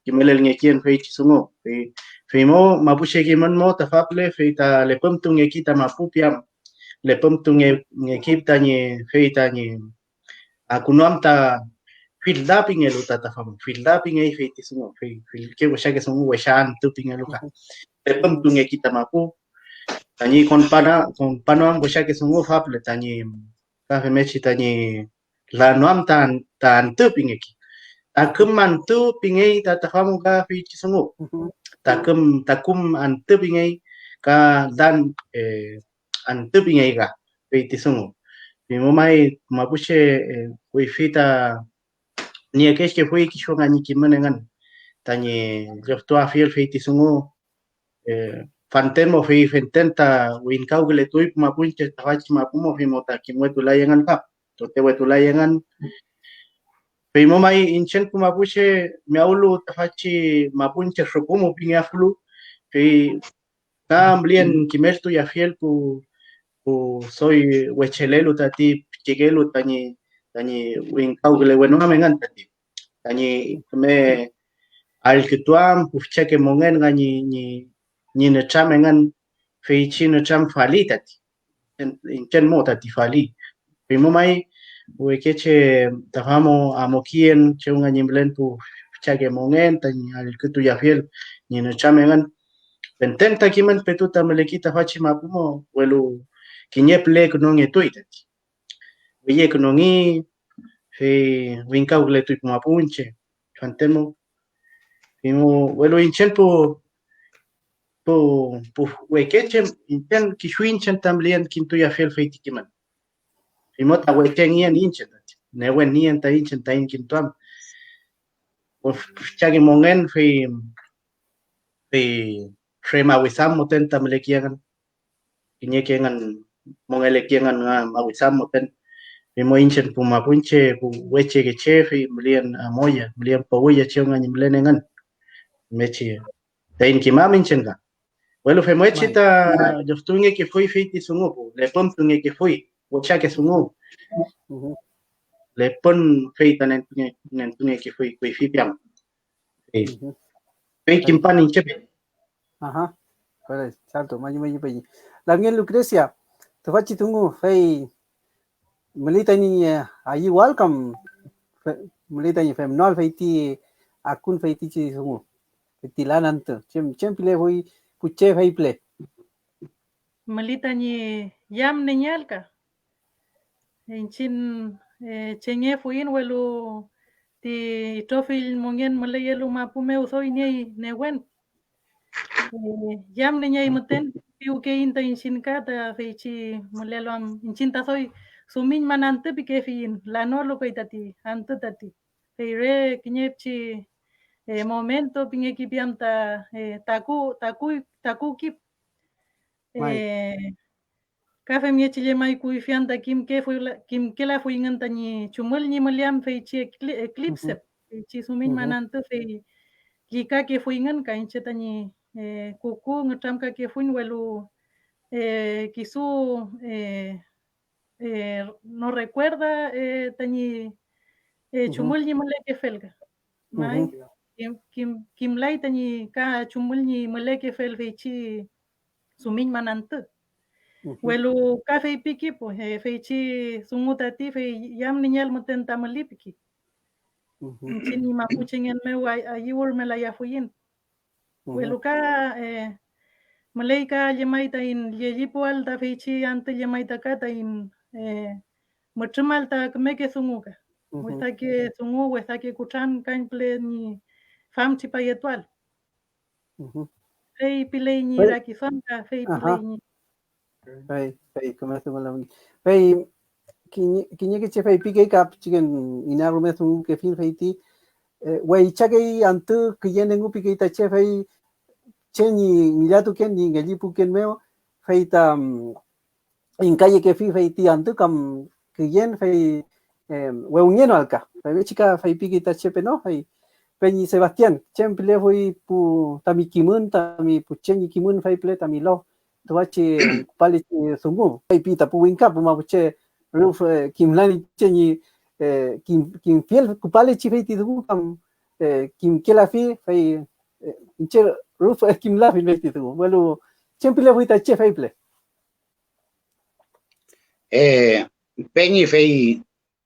kimelelngekien feychi dungu. Fey, fey mo mapuche kimün mo ta faple, fey ta lepümtungeki ta mapu piam, lepümtungeki tañi, fey tañi akünuam ta filda pingelu ta, ta famu. Filda pingey fey ti dungu, fey, fillke wesake dungu, wesa antü pingelu ka. Lepümtungeki ta mapu, tañi konpana-, konpanoam wesake dungu faple, tañi ka femngechi tañi lanoam ta, ta antü pingeki. Taküm antü pingey ta, ta famu ka feychi dungu. Taküm, takum antü pingey ka lan, eh, antü pingey ka feyti dungu. Fey mo may mapuche, eh, kuyfi ta niekechekefuy kisu nga ñi kimün engün tañi llowtuafiel feyti dungu, eh, fanten mo fey fenten ta wingkawkületuy pu mapuche ta fachi mapu mo, fey mo ta kimwetulay engün ka, tutewetulay engün. Fey mo may iñchen pu mapuche miyawlu ta fachi mapuche rüpü mo pingeafulu, fey ka mülien kimeltuyeafiel pu, pu doy wechelelu tati pichikelu tañi, tañi wingkawkülewenoam engün tati, tañi küme allkütuam pu füchake mongen nga ñi, ñi, ñi nütram engün, feychi nütram fali tati. Iñchen mo tati fali. Fey mo may, wekeche ta famo amukien chew nga ñi mülen pu füchake mongen tañi allkütuyeafiel ñi nütram engün. Fenten ta kimün petu ta müleki ta fachi mapu mo, welu kiñe püle künungetuy tati. Weyekünungi, fey wingkawkületuy pu mapu iñche, fenten mo. Fey mo, welu iñchen pu, pu, pu wekeche, iñchen, kisu iñchen ta mülen kintuyeafiel fey ti kimün. Fey mo ta wekengien iñchen tati, newen nien ta iñchen taiñ kintuam. Pu füchake mongen, fey, fey re mawisam müten ta müleki engün. Kiñeke engün mongeleki engün nga mawisam müten. Fey mo iñchen pu mapuñche, pu wechekeche, fey mülien amoya, mülien powiya chew nga ñi mülen engün. Mechi taiñ kimam iñchen ka. Welu femngechi ta llowtungekefuy fey ti dungu, pu lepümtungekefuy wechake dungu. lepün fey ta nentunge-, nentungekefuy kuyfi piam. Fey, fey kimpan iñche pe. Aha. Ora, salto, mañi, mañi, mañi. Lamngen Lucrecia, tüfachi dungu, fey müley tañi, eh, ayüwal kam fe-, müley tañi femnoael feyti akun feytichi dungu, feyti lan antü. Chem, chem pilefuy pu che fey püle. Müley tañi yamniengeael ka. Iñchiñ, eh, chengefuiñ, welu ti itrofill mongen müleyelu mapu mew doy niey newen. Eh, yamniengeay müten, piwkeiñ ta iñchiñ ka ta feychi mülelu am iñchiñ ta doy dumiñman antü pikefiyiñ, lanolu kay tati antü tati. Fey re kiñe pichi, eh, momento pingekipian ta, eh, taku, taku, taku kip. May. Eh, Ka femngechi llemay kuyfi am ta kimkefuy-, kimkelafuyngün tañi chumül ñi müleam feychi ekli-, eclipse, feychi dumiñman antü, fey llükakefuyngün ka iñche tañi, eh, kuku ngütramkakefuiñ, welu, eh, kisu, eh, eh, no recuerda, eh, tañi, eh, chumül ñi mülekefel ka. May, kim-, kim-, kimlay tañi ka chumül ñi mülekefel feychi dumiñman antü. Welu ka feypiki, pues, eh, feychi dungu tati, fey yamniengeael müten ta mülipiki. Iñchiñ ñi mapuchengen mew ay-, ayüwürmelayafuiñ. Welu ka, eh, müley ka llemay taiñ llellipuael ta feychi antü llemay ta ka taiñ, eh, mütrümal ta kümeke dungu ka. Wesake dungu, wesake kutran kañpüle ñi famtripayetuael. Fey piley ñi rakiduam ka fey piley ñi. Fey, fey, küme dungu lamngen. Fey kiñe, kiñeke che feypikey ka pichiken ina rume dungukefiñ feyti, eh, weychakey antü küyen engu pikey ta che, fey che ñi ngillatuken ñi ngellipuken mew, fey ta, mm, ingkayekefi fey ti antü kam küyen, fey, eh, wewngenoal ka. Femngechi ka feypikey ta chepe, no, fey peñi Sebastián, chem pilefuy pu tami kimün, tami pu che ñi kimün fey püle tami lo, tüfachi küpalechi dungu, feypi ta pu wingka, pu mapuche rüf, eh, kimlan iñche ñi, eh, kim-, kimfiel küpalechi feyti dungu kam, eh, kimkelafi, fey, eh, iñche rüf, eh, kimlafiñ feyti dungu, welu chem pilefuy ta che fey püle. Eh, peñi, fey,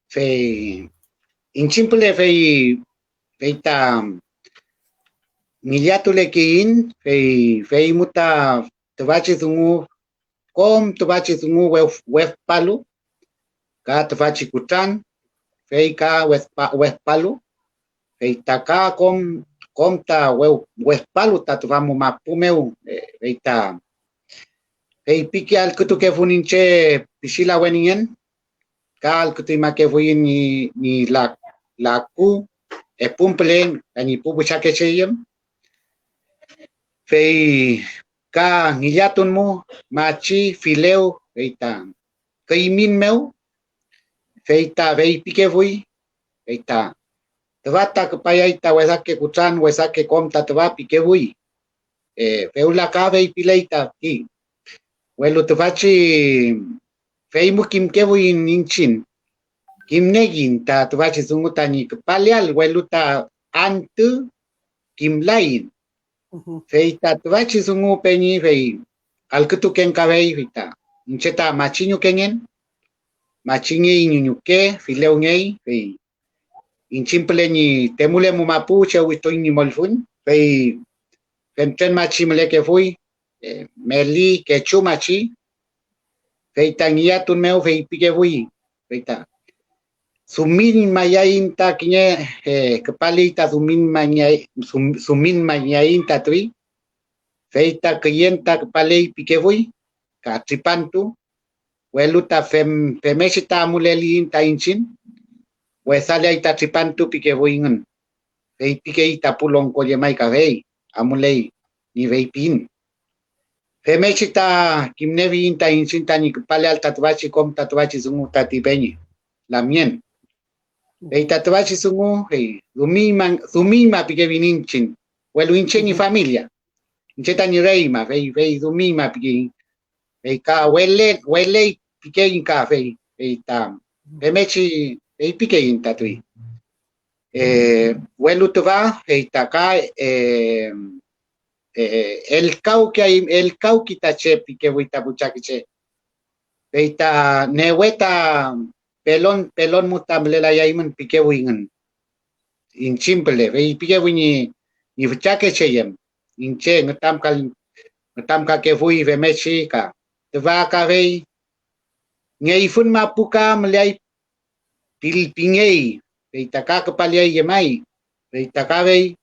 fey iñchiñ püle fey, fey ta ngillatulekeiñ, fey, fey mu ta tüfachi dungu, kom tüfachi dungu wef-, wefpalu, ka tüfachi kutran, fey ka wefpa-, wefpalu, fey ta ka kom, kom ta we-, wefpalu ta tüfa mu mapu mew, eh, fey ta feypiki allkütukefun iñche pichi laweningen, ka allkütuñmakefuiñ ñi, ñi la-, laku epun püle tañi pu puchakecheyüm, fey ka ngillatun mu machi filew, fey ta küymin mew, fey ta feypikefuy, fey ta tüfa ta küpayay ta wesake kutran, wesake kom ta tüfa pikefuy. Eh, fewla ka feypiley tati, welu tüfachi fey mu kimkefuiñ iñchiñ, kimnieyiñ ta tüfachi dungu tañi küpaleael, welu ta antü kimlaiñ. Fey ta tüfachi dungu peñi, fey allkütuken kafey, fey ta iñche ta machiñukengen, machingey ñi ñuke, filewngey, fey iñchiñ püle ñi temulemu mapu chew wituñ ñi mollfüñ, fey fentren machi mülekefuy, eh, meli, kechu machi, fey ta ngillatun mew feypikefuy, fey ta dumiñmayaiñ ta kiñe, eh, küpaley ta dumiñmañay-, dum-, dumiñmañaiñ ta tüy, fey ta küyen ta küpaley pikefuy ka tripantu, welu ta fem-, femngechi ta amuleliyiñ ta iñchiñ, wesaleay ta tripantu pikefuyngün, feypikey ta pu longko llemay kafey amuley ñi feypiyiñ. Femngechi ta kimniefiyiñ ta iñchiñ tañi küpaleael ta tüfachi kom ta tüfachi dungu tati peñi lamngen. Fey ta tüfachi dungu, fey dumiñma, dumiñma pikefiñ iñchiñ, welu iñche ñi familia, iñche tañi reyma, fey, fey dumiñma pikeiñ, fey ka wele-, weley pikeiñ ka, fey, fey ta femngechi feypikeyiñ tati. Eh, welu tüfa, fey ta ka, eh, eh, elkawkeay, elkawki ta che pikefuy ta pu chakeche. Fey ta newe ta pelon, pelon mu ta mülelayaymün pikefuyngün iñchiñ püle, fey pikefuy ñi, ñi füchakeche yem, iñche ngütramkal-, ngütramkakefuy femngechi ka. Tüfa kafey ngeyfün mapu ka müleay pilpingey, fey ta ka küpaleay llemay, fey ta kafey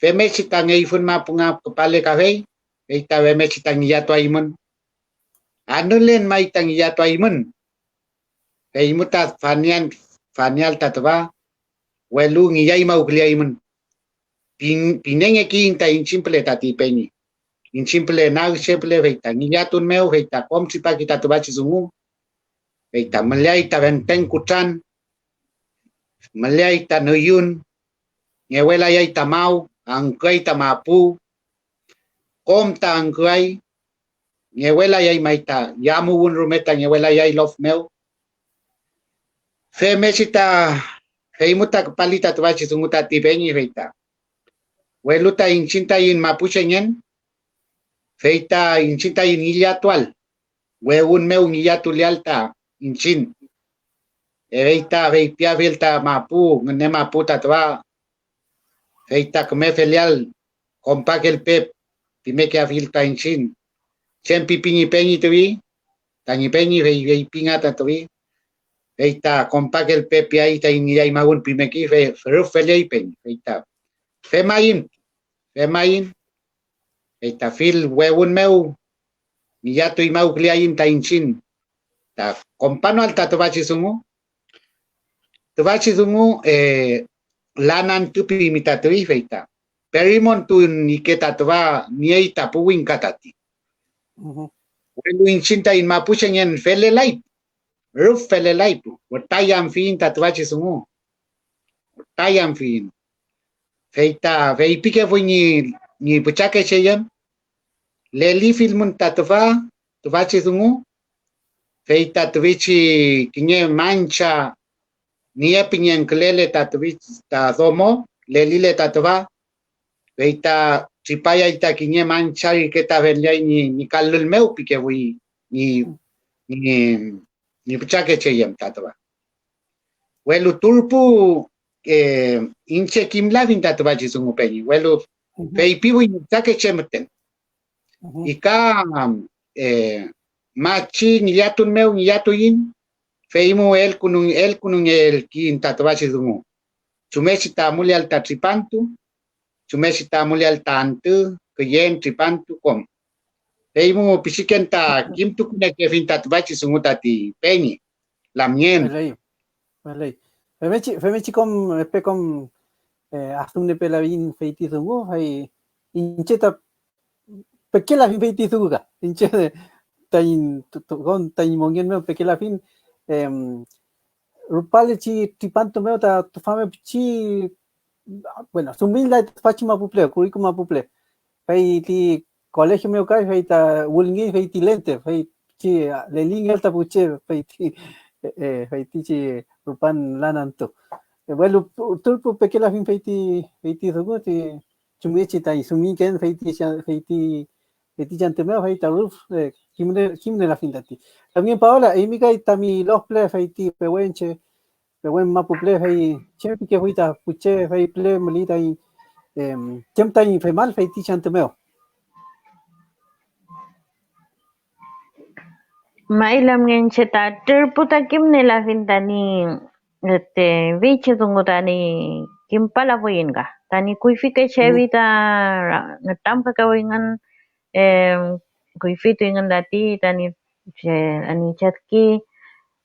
femngechi ta ngeyfün mapu nga küpale kafey, fey ta femngechi ta ngillatuaymün. Anülen may ta ngillatuaymün. Feymu ta fanean, faneal ta tüfa, welu ngillaymawküleaymün. Pin-, pinengekiyiñ ta iñchiñ püle tati peñi. Iñchiñ püle nagche püle, fey ta ngillatun mew, fey ta kom tripaki ta tüfachi dungu, fey ta müleay ta fenten kutran, müleay ta nüyün, ngewelayay ta maw, angküay ta mapu, kom ta angküay, ngewelayay may ta yamuwün rume ta ngewelayay lof mew. Femngechi ta, feymu ta küpali ta tüfachi dungu tati peñi, fey ta, welu ta iñchiñ taiñ mapuchengen, fey ta iñchiñ taiñ ngillatual, wewün mew ngillatuleal ta iñchiñ. Fey ta feypiafiel ta mapu, ngüne mapu ta tüfa, fey ta küme feleal, kompakelpe pimekeafiel ta iñchiñ. Chem pipi ñi peñi tüfi, tañi peñi, fey feypinga ta tüfi, fey ta kompakelpe piay taiñ ngillay mawün pimeki, fey rüf feley peñi, fey ta femaiñ, femaiñ, fey ta fill wewün mew ngillatuñmawküleaiñ ta iñchiñ ta kompanoael ta tüfachi dungu. Tüfachi dungu, eh, lan antü pimi ta tüfi, fey ta perimontuñike ta tüfa niey ta pu wingka tati. Welu iñchiñ taiñ mapuchengen felelay, rüf felelay, wütayamfiyiñ ta tüfachi dungu. Wütayamfiyiñ. Fey ta feypikefuy ñi, ñi puchakecheyem, lelifilmün ta tüfa, tüfachi dungu, fey ta tüfichi kiñe mancha niepüñenkülele ta tüfi-, ta domo, lelile ta tüfa, fey ta tripayay ta kiñe mancha reke ta feleay ñi, ñi kalül mew pikefuy ñi, ñi, ñi puchakecheyem ta tüfa. Welu turpu, eh, iñche kimlafiñ ta tüfachi dungu peñi, welu feypifuy ñi fütakeche müten. Y ka, eh, machi ngillatun mew ngillatuiñ, feymu elkünu-, elkünungeelkiyiñ ta tüfachi dungu, chumngechi ta amuleael ta tripantu, chumngechi ta amuleael ta antü, küyen, tripantu, kom. Feymu pichiken ta kimtukuniekefiñ ta tüfachi dungu tati peñi, lamngen. Feley, feley. Femngechi, femngechi kom, epe kom, eh, adümniepelafiñ feyti dungu, fey iñche ta pekelafiñ feyti dungu ka. Iñche taiñ, tu-, tu-, kom taiñ mongen mew pekelafiñ, em, rupalechi tripantu mew ta tüfa mew pichi, bueno, dumiñ lay tüfachi mapu püle, Kurriku mapu püle. Fey ti colegio mew kay, fey ta wülngey fey ti lente, fey chi lelingel ta pu che, fey ti, eh, fey ti chi rupan lan antü. Eh, welu pu-, turpu pekelafiñ fey ti, fey ti dungu, ti chumngechi ta dumiñken fey ti, fey ti fetichi antü mew, fey ta rüf, eh, kimne-, kimnelafiñ tati. También, Paola, eymi kay tami lof püle, fey ti pewenche, pewen mapu püle, fey chem pikefuy ta pu che, fey püle müley taiñ, em, chem taiñ femal feytichi antü mew. May lamngen che ta trürpu ta kimnelafiñ tani, este, fichi dungu tani kimpalafuiñ ka, tani kuyfike chewi ta nütramkakewingün, em, kuyfituyngün tati tani che, tani chedki,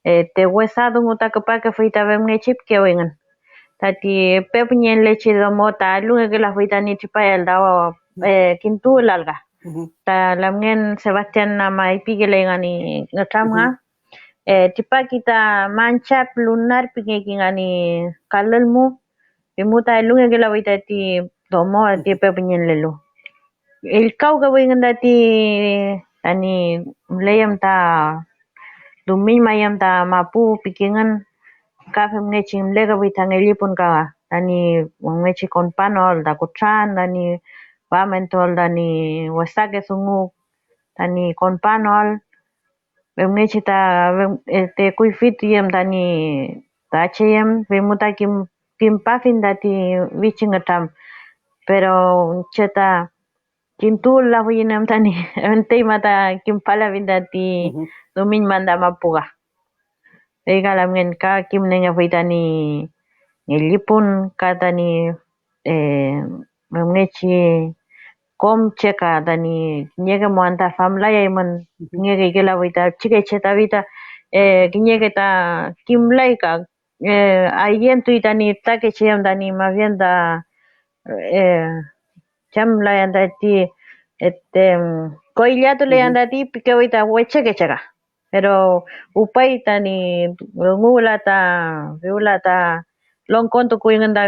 eh, te wesa dungu ta küpakefuy ta femngechi pikewingün. Tati epe püñeñlechi domo ta elungekelafuy tani tripayael ta, eh, kintu wülalka. Ta lamngen Sebastián Amay pikeley nga ñi nütram nga, eh, tripaki ta mancha lunar pingeki nga ñi kalül mu, feymu ta elungekelafuy tati domo tati epe püñeñlelu. Ellkawkefuyngün tati, tañi müleyüm ta dumiñmayüm ta mapu pikingün, ka femngechi mülekefuy ta ngellipun ka tañi femngechi konpanoael ta kutran, tañi famentuael tañi wesake dungu, tañi konpanoael, femngechi ta fem-, este, kuyfi tüyem tañi ta che yem, feymu ta kim-, kimpafiñ tati wichi ngütram, pero che ta kintuwülafuiñ em tani, enteyma ta kimpalafiñ tati dumiñ manda mapu ka. Fey ka lamngen ka kimnengefuy tani ngellipun ka tani, eh, femngechi kom che ka tani kiñeke mo anta famlayaymün, kiñeke ikelafuy ta pichike che ta fey ta, eh, kiñeke ta kimlay ka, eh, ayentuy tani fütakeche em tani, más bien ta, eh, chem layan tati, este, koy illatuleyan tati pikefuy ta wechekeche ka. Pero upay tani dungu wüla ta, wüla ta longkontukuyngün ta,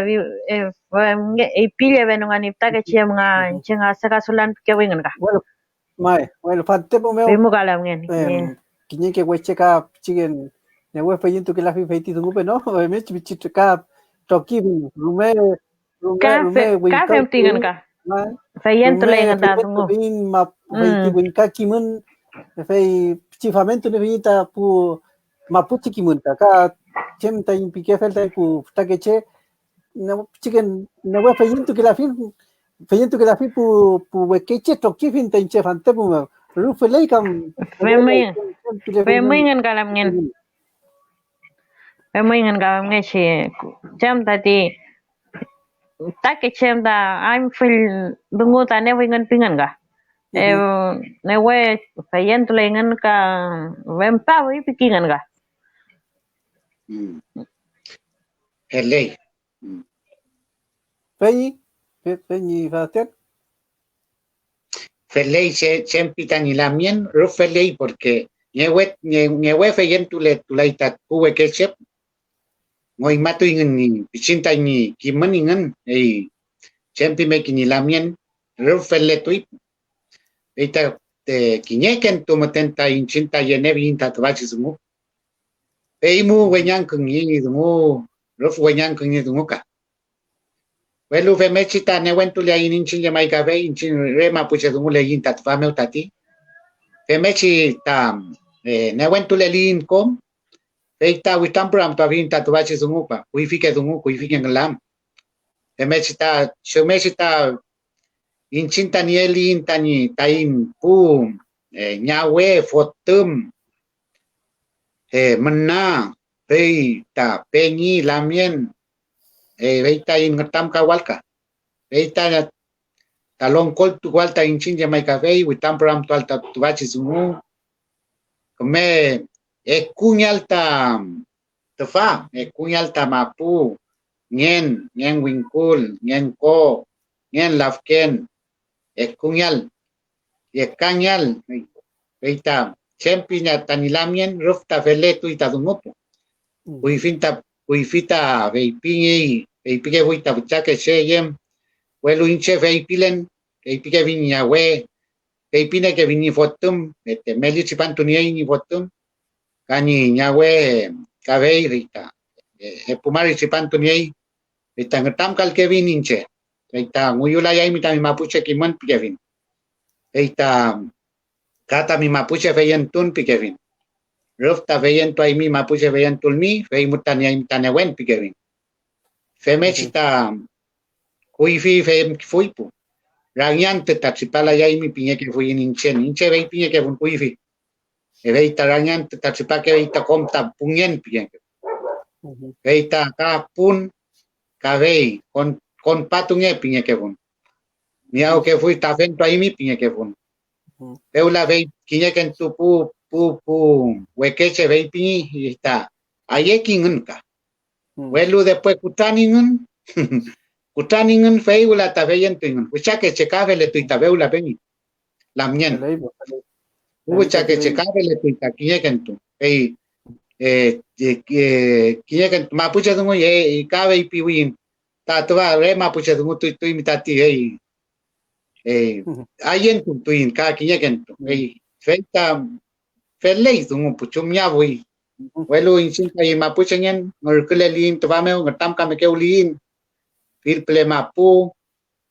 eh, feypille wenu nga ñi fütakeche em nga iñche nga sekasulan pikewingün ka. Bueno, may, bueno, fantepu mew, feymu ka lamngen, em, kiñeke weche ka pichiken newe feyentukelafi feyti dungupe, no, femngechi pichi ka trokifiñ, rume, rume, ka rume fe-, ka wingka-, femtingen ka. May, feyentuleyngün ta dungu. Rume feyentufiñ ma-, feyti wingka kimün, fey pichi famentuniefiñ ta pu mapuche kimün ka, ka chem taiñ pikefel taiñ pu fütakeche, ne-, pichiken newe feyentukelafiñ, feyentukelafi pu, pu wekeche trokifiñ ta iñche fantepu mew. Rüf feley kam. Femüy-, femüyngün ka lamngen. Femüyngün ka femngechi chem tati fütakeche em ta añfül dungu ta nefuyngün pingün ka. Eh, newe feyentuleyngün ka, wempafuy pikingün ka. Mm. Feley. Mm. Peñi, pe-, peñi Sebastián. Feley che-, chem pi tañi lamngen, rüf feley, porque ngewe, nge-, ngewe feyentuletulay ta pu wekeche, ngoymatuyngün ñi pichin tañi kimün ingün, ey, chem pimeki ñi lamngen, rüf feletuy. Fey ta, te, kiñekentu müten ta iñchiñ ta yeniefiyiñ ta tüfachi dungu. Feymu weñangküngi ñi dungu, rüf weñangküngi dungu ka. Welu femngechi ta newentuleaiñ iñchiñ llemay kafey, iñchiñ re mapuche dunguleiñ ta tüfa mew tati. Femngechi ta, eh, newentuleliyiñ kom, fey ta witrampüramtuafiyiñ ta tüfachi dungu, pa, kuyfike dungu, kuyfike ngülam. Femngechi ta, chumngechi ta iñchiñ ta nieliyiñ tañi, taiñ pu, eh, ñawe, fotüm, eh, müna, fey ta peñi, lamngen, eh, fey taiñ ngütramkawal ka. Fey ta, ta longkoltukuael ta iñchiñ llemay kafey, witrampüramtuael ta tüfachi dungu. Küme ekungeael ta tüfa, ekungeael ta mapu, ngen, ngen wingkul, ngen ko, ngen lafken, ekungeael, yekangeael, fey ta chem pi ña tañi lamngen, rüf ta feletuy ta dungu pu. Mm. Kuyfi ta, kuyfi ta feypingey, feypikefuy ta füchake che yem, welu iñche feypilen, feypikefiñ ñi ñawe, feypinekefiñ ñi fotüm, este, meli tripantu niey ñi fotüm, ka ñi ñawe kafey, fey ta, eh, epu mari tripantu niey, fey ta ngütramkalkefiñ iñche, fey ta nguyulayaymi tami mapuche kimün pikefiñ, fey ta ka tami mapuche feyentun pikefiñ. Rüf ta feyentuaymi mapuche feyentulmi, fey mu ta nieaymi ta newen pikefiñ. Femngechi ta kuyfi femfuy pu. Rangiantü ta tripalayaymi pingekefuiñ iñche, iñche fey pingekefun kuyfi. Fey ta rangiantü ta tripakefey ta kom ta pungen pingekefun. Fey ta ka pun, ka fey kon-, konpatunge pingekefun. Miyawkefuy ta fentuaymi pingekefun. Fewla fey kiñekentu pu, pu, pu wekeche feypingey ta ayekingün ka. Welu después kutraningün, kutraningün fey wüla ta feyentuyngün. Füchakeche ka feletuy ta fewla peñi. Lamngen. Füchakeche ka feletuy ta kiñekentu. Fey, eh, eh, eh, kiñekentu mapuche dungu, eh, ka feypiwiyiñ ta tüfa re mapuche dungu tuy, tuymi tati, fey, eh, ayentutuiñ ka kiñekentu. Fey, fey ta feley dungu pu chumngeafuy. Welu iñchiñ taiñ mapuchengen ngürküleliyiñ tüfa mew, ngütramkamekewliyiñ fill püle mapu,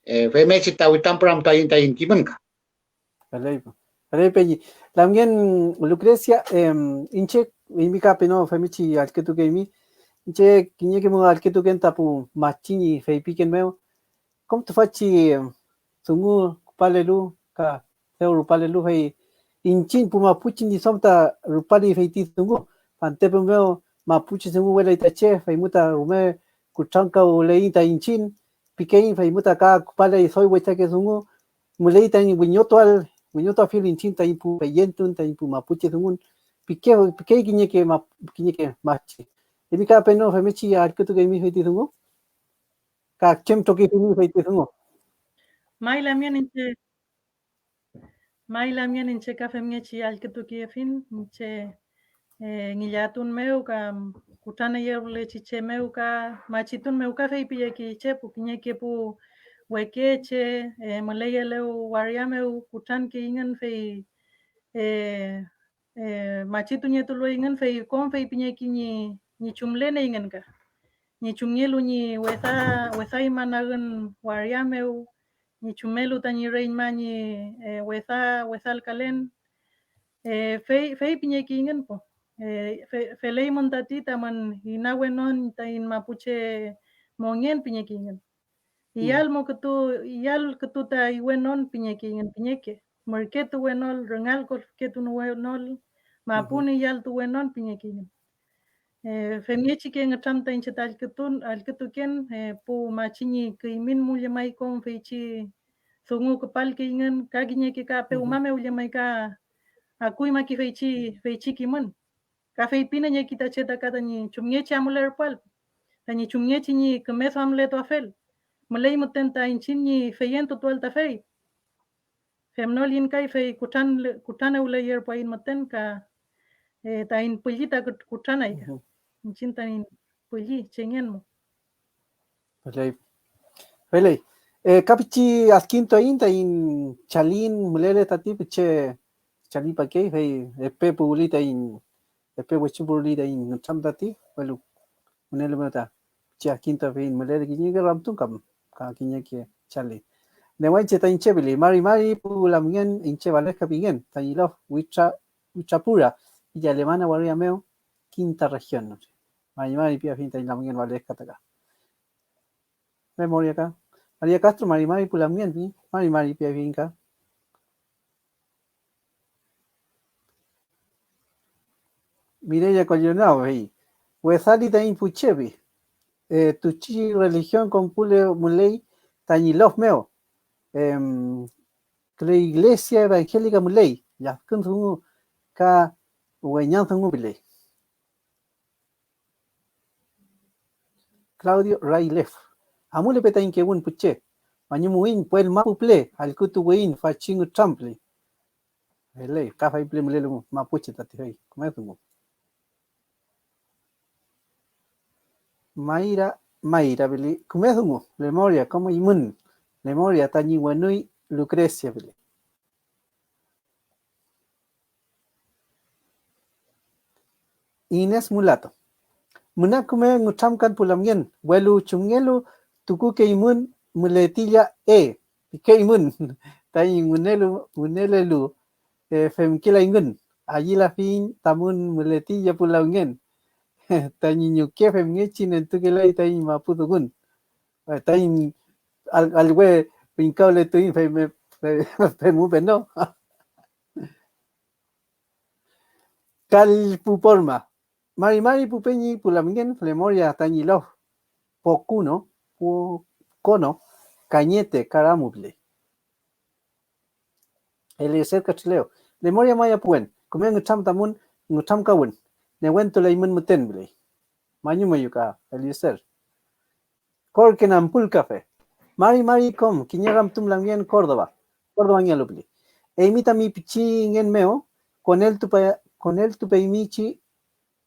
eh, femngechi ta witrampüramtuaiñ taiñ kimün ka. Feley, feley, peñi. Lamngen Lucrecia, em, iñche, eymi ka peno femngechi allkütukeymi. Iñche kiñeke mu allkütuken ta pu machi ñi feypiken mew, kom tüfachi, em, dungu küpalelu ka dew rupalelu, fey iñchiñ pu mapuche ñi duam ta rupali feyti dungu. Fantepu mew mapuche dungu welay ta che, feymu ta rume kutrankawleiñ ta iñchiñ, pikeiñ, feymu ta ka küpaley doy wechake dungu, müley tañi wiñotuael, wiñotuafiel iñchiñ taiñ pu feyentun, taiñ pu mapuche dungun, pike-, pikey kiñeke ma-, kiñeke machi. ¿Eymi ka peno femngechi allkütukeymi feyti dungu? ¿Ka chem trokifimi feyti dungu? May lamngen iñche, may lamngen iñche ka femngechi allkütukefiñ iñche, eh, ngillatun mew ka kutraneyewlechi che mew ka machitun mew ka feypiyeki che pu kiñeke pu weke che, eh, müleyelew waria mew kutrankeyngün, fey, eh, eh, machitungetulu eyngün, fey kom feypingeki ñi, ñi chumlen eyngün ka, ñi chumngelu ñi wesa, wesaymanagün waria mew, ñi chumelu tañi reñma ñi, eh, wesa, wesalkalen, eh, fey, feypingekeyngün po. Eh, fe-, feleymün tati tamün inawenon taiñ mapuche mongen pingekeyngün. Iyal mo kütu, iyal kütu ta iwenon pingekeyngün pingeke, mürketuwenol, rüngalkofketuwenol, mapun iyaltuwenon pingekeyngün. Eh, femngechi ke ngütram ta iñche ta allkütun, allkütuken, eh, pu machi ñi küymin mu llemay kom feychi dungu küpalkeyngün, ka kiñeke ka pewma mew llemay ka akuymaki feychi, feychi kimün. Ka feypinengeki ta che ta ka tañi chumngechi amulerpuael, tañi chumngechi ñi küme duamletuafel, müley müten ta iñchiñ ñi feyentutuael ta fey. Femnoliyiñ kay fey kutran-, kutranewleyerpuaiñ müten ka, eh, taiñ pülli ta kut-, kutranay ka. Iñchiñ taiñ pülli chengen mu. Feley. Feley. Eh, ka pichi adkintuaiñ taiñ chalin mülele tati pichi chalipakey, fey epe puwli taiñ, epe wechupuwli taiñ nütram tati, welu wünelu mew ta pichi adkintuafiñ mülele kiñeke ramtun kam ka kiñeke chali. Newenche ta iñche pili, mari mari pu lamngen, iñche Valesca pingen, tañi lof Witra, Witrapura, illa Alemana waria mew, quinta región. Mari mari piafiñ tañi lamngen Valesca ta ka. Memoria ka. Maria Castro, mari mari pu lamngen, pi, mari mari piafiñ ka. Mireya Colionao, fey wesali taiñ pu che, pi. Eh, tuchi religión konpule müley tañi lof mew. Em, la iglesia evangélica müley, lladkün dungu ka weñang dungu piley. Claudio Railef. Amulepe taiñ kewün pu che. Mañumuiñ puel mapu püle, allkütuwiyiñ fachi ngütram püle. Feley, ka fey püle mülelu mapuche tati fey, küme dungu. Mayra, Mayra püle, küme dungu, lemoria, kom eymün, lemoria tañi wenuy Lucrecia püle. Ines Mulato. Müna küme ngütramkan pu lamngen, welu ¿chumngelu tukukeymün mületilla e? Pikeymün taiñ wünelu, wünelelu, eh, femkelayngün. Ayülafiñ tamün mületilla pu lamngen. Tañi ñuke femngechi nentukelay taiñ mapu dungun. Eh, taiñ al-, allwe wingkawletuiñ fey me-, fe-, femupe, ¿no? Kallpu porma. Mari mari pu peñi pu lamngen, lemoria tañi lof. Pokuno, pu-, kono, kañete, karamu pile. Eliezer Castrileo. Lemoria maya puwen, küme ngütram tamün ngütramkawün. Newentuleymün müten, piley. Mañumeyu ka, Eliezer. Korken ampul kafe. Mari mari kom, kiñe ramtum lamngen Córdoba, Córdoba ngelu pili. Eymi tami pichingen mew, koneltupe-, koneltupeymichi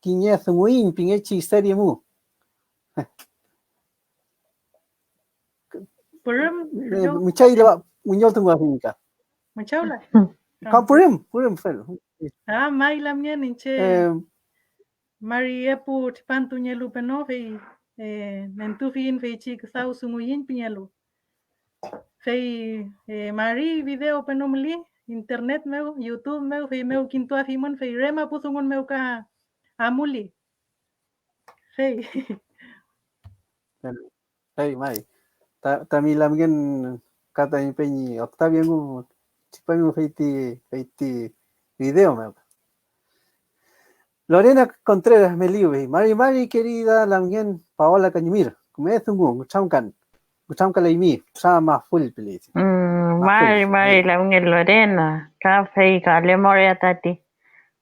kiñe dunguiñ pingechi serie mu. Pürüm, eh, pürüm. Müchay la, wiñoltunguafiñ ka. Müchaw la. Ka pürüm, pürüm, fel. Ah, may lamngen iñche. Eh, mari epu tripantu nielu peno, fey, eh, nentufiyiñ feychi küdaw dunguyiñ pingelu. Fey, eh, mari video peno müli, internet mew, YouTube mew, fey mew kintuafimün, fey re mapu dungun mew ka amuli. Fey. Fey may. Ta-, tami lamngen ka tami peñi Octavio engu tripangu feyti, feyti video mew. Lorena Contreras Meliwey, mari mari querida lamngen Paola Cañimir, küme dungu, nütramkan, nütramkalaymi, fütra mafull pili. Mm, mari mari lamngen Lorena, ka fey ka lemoria tati.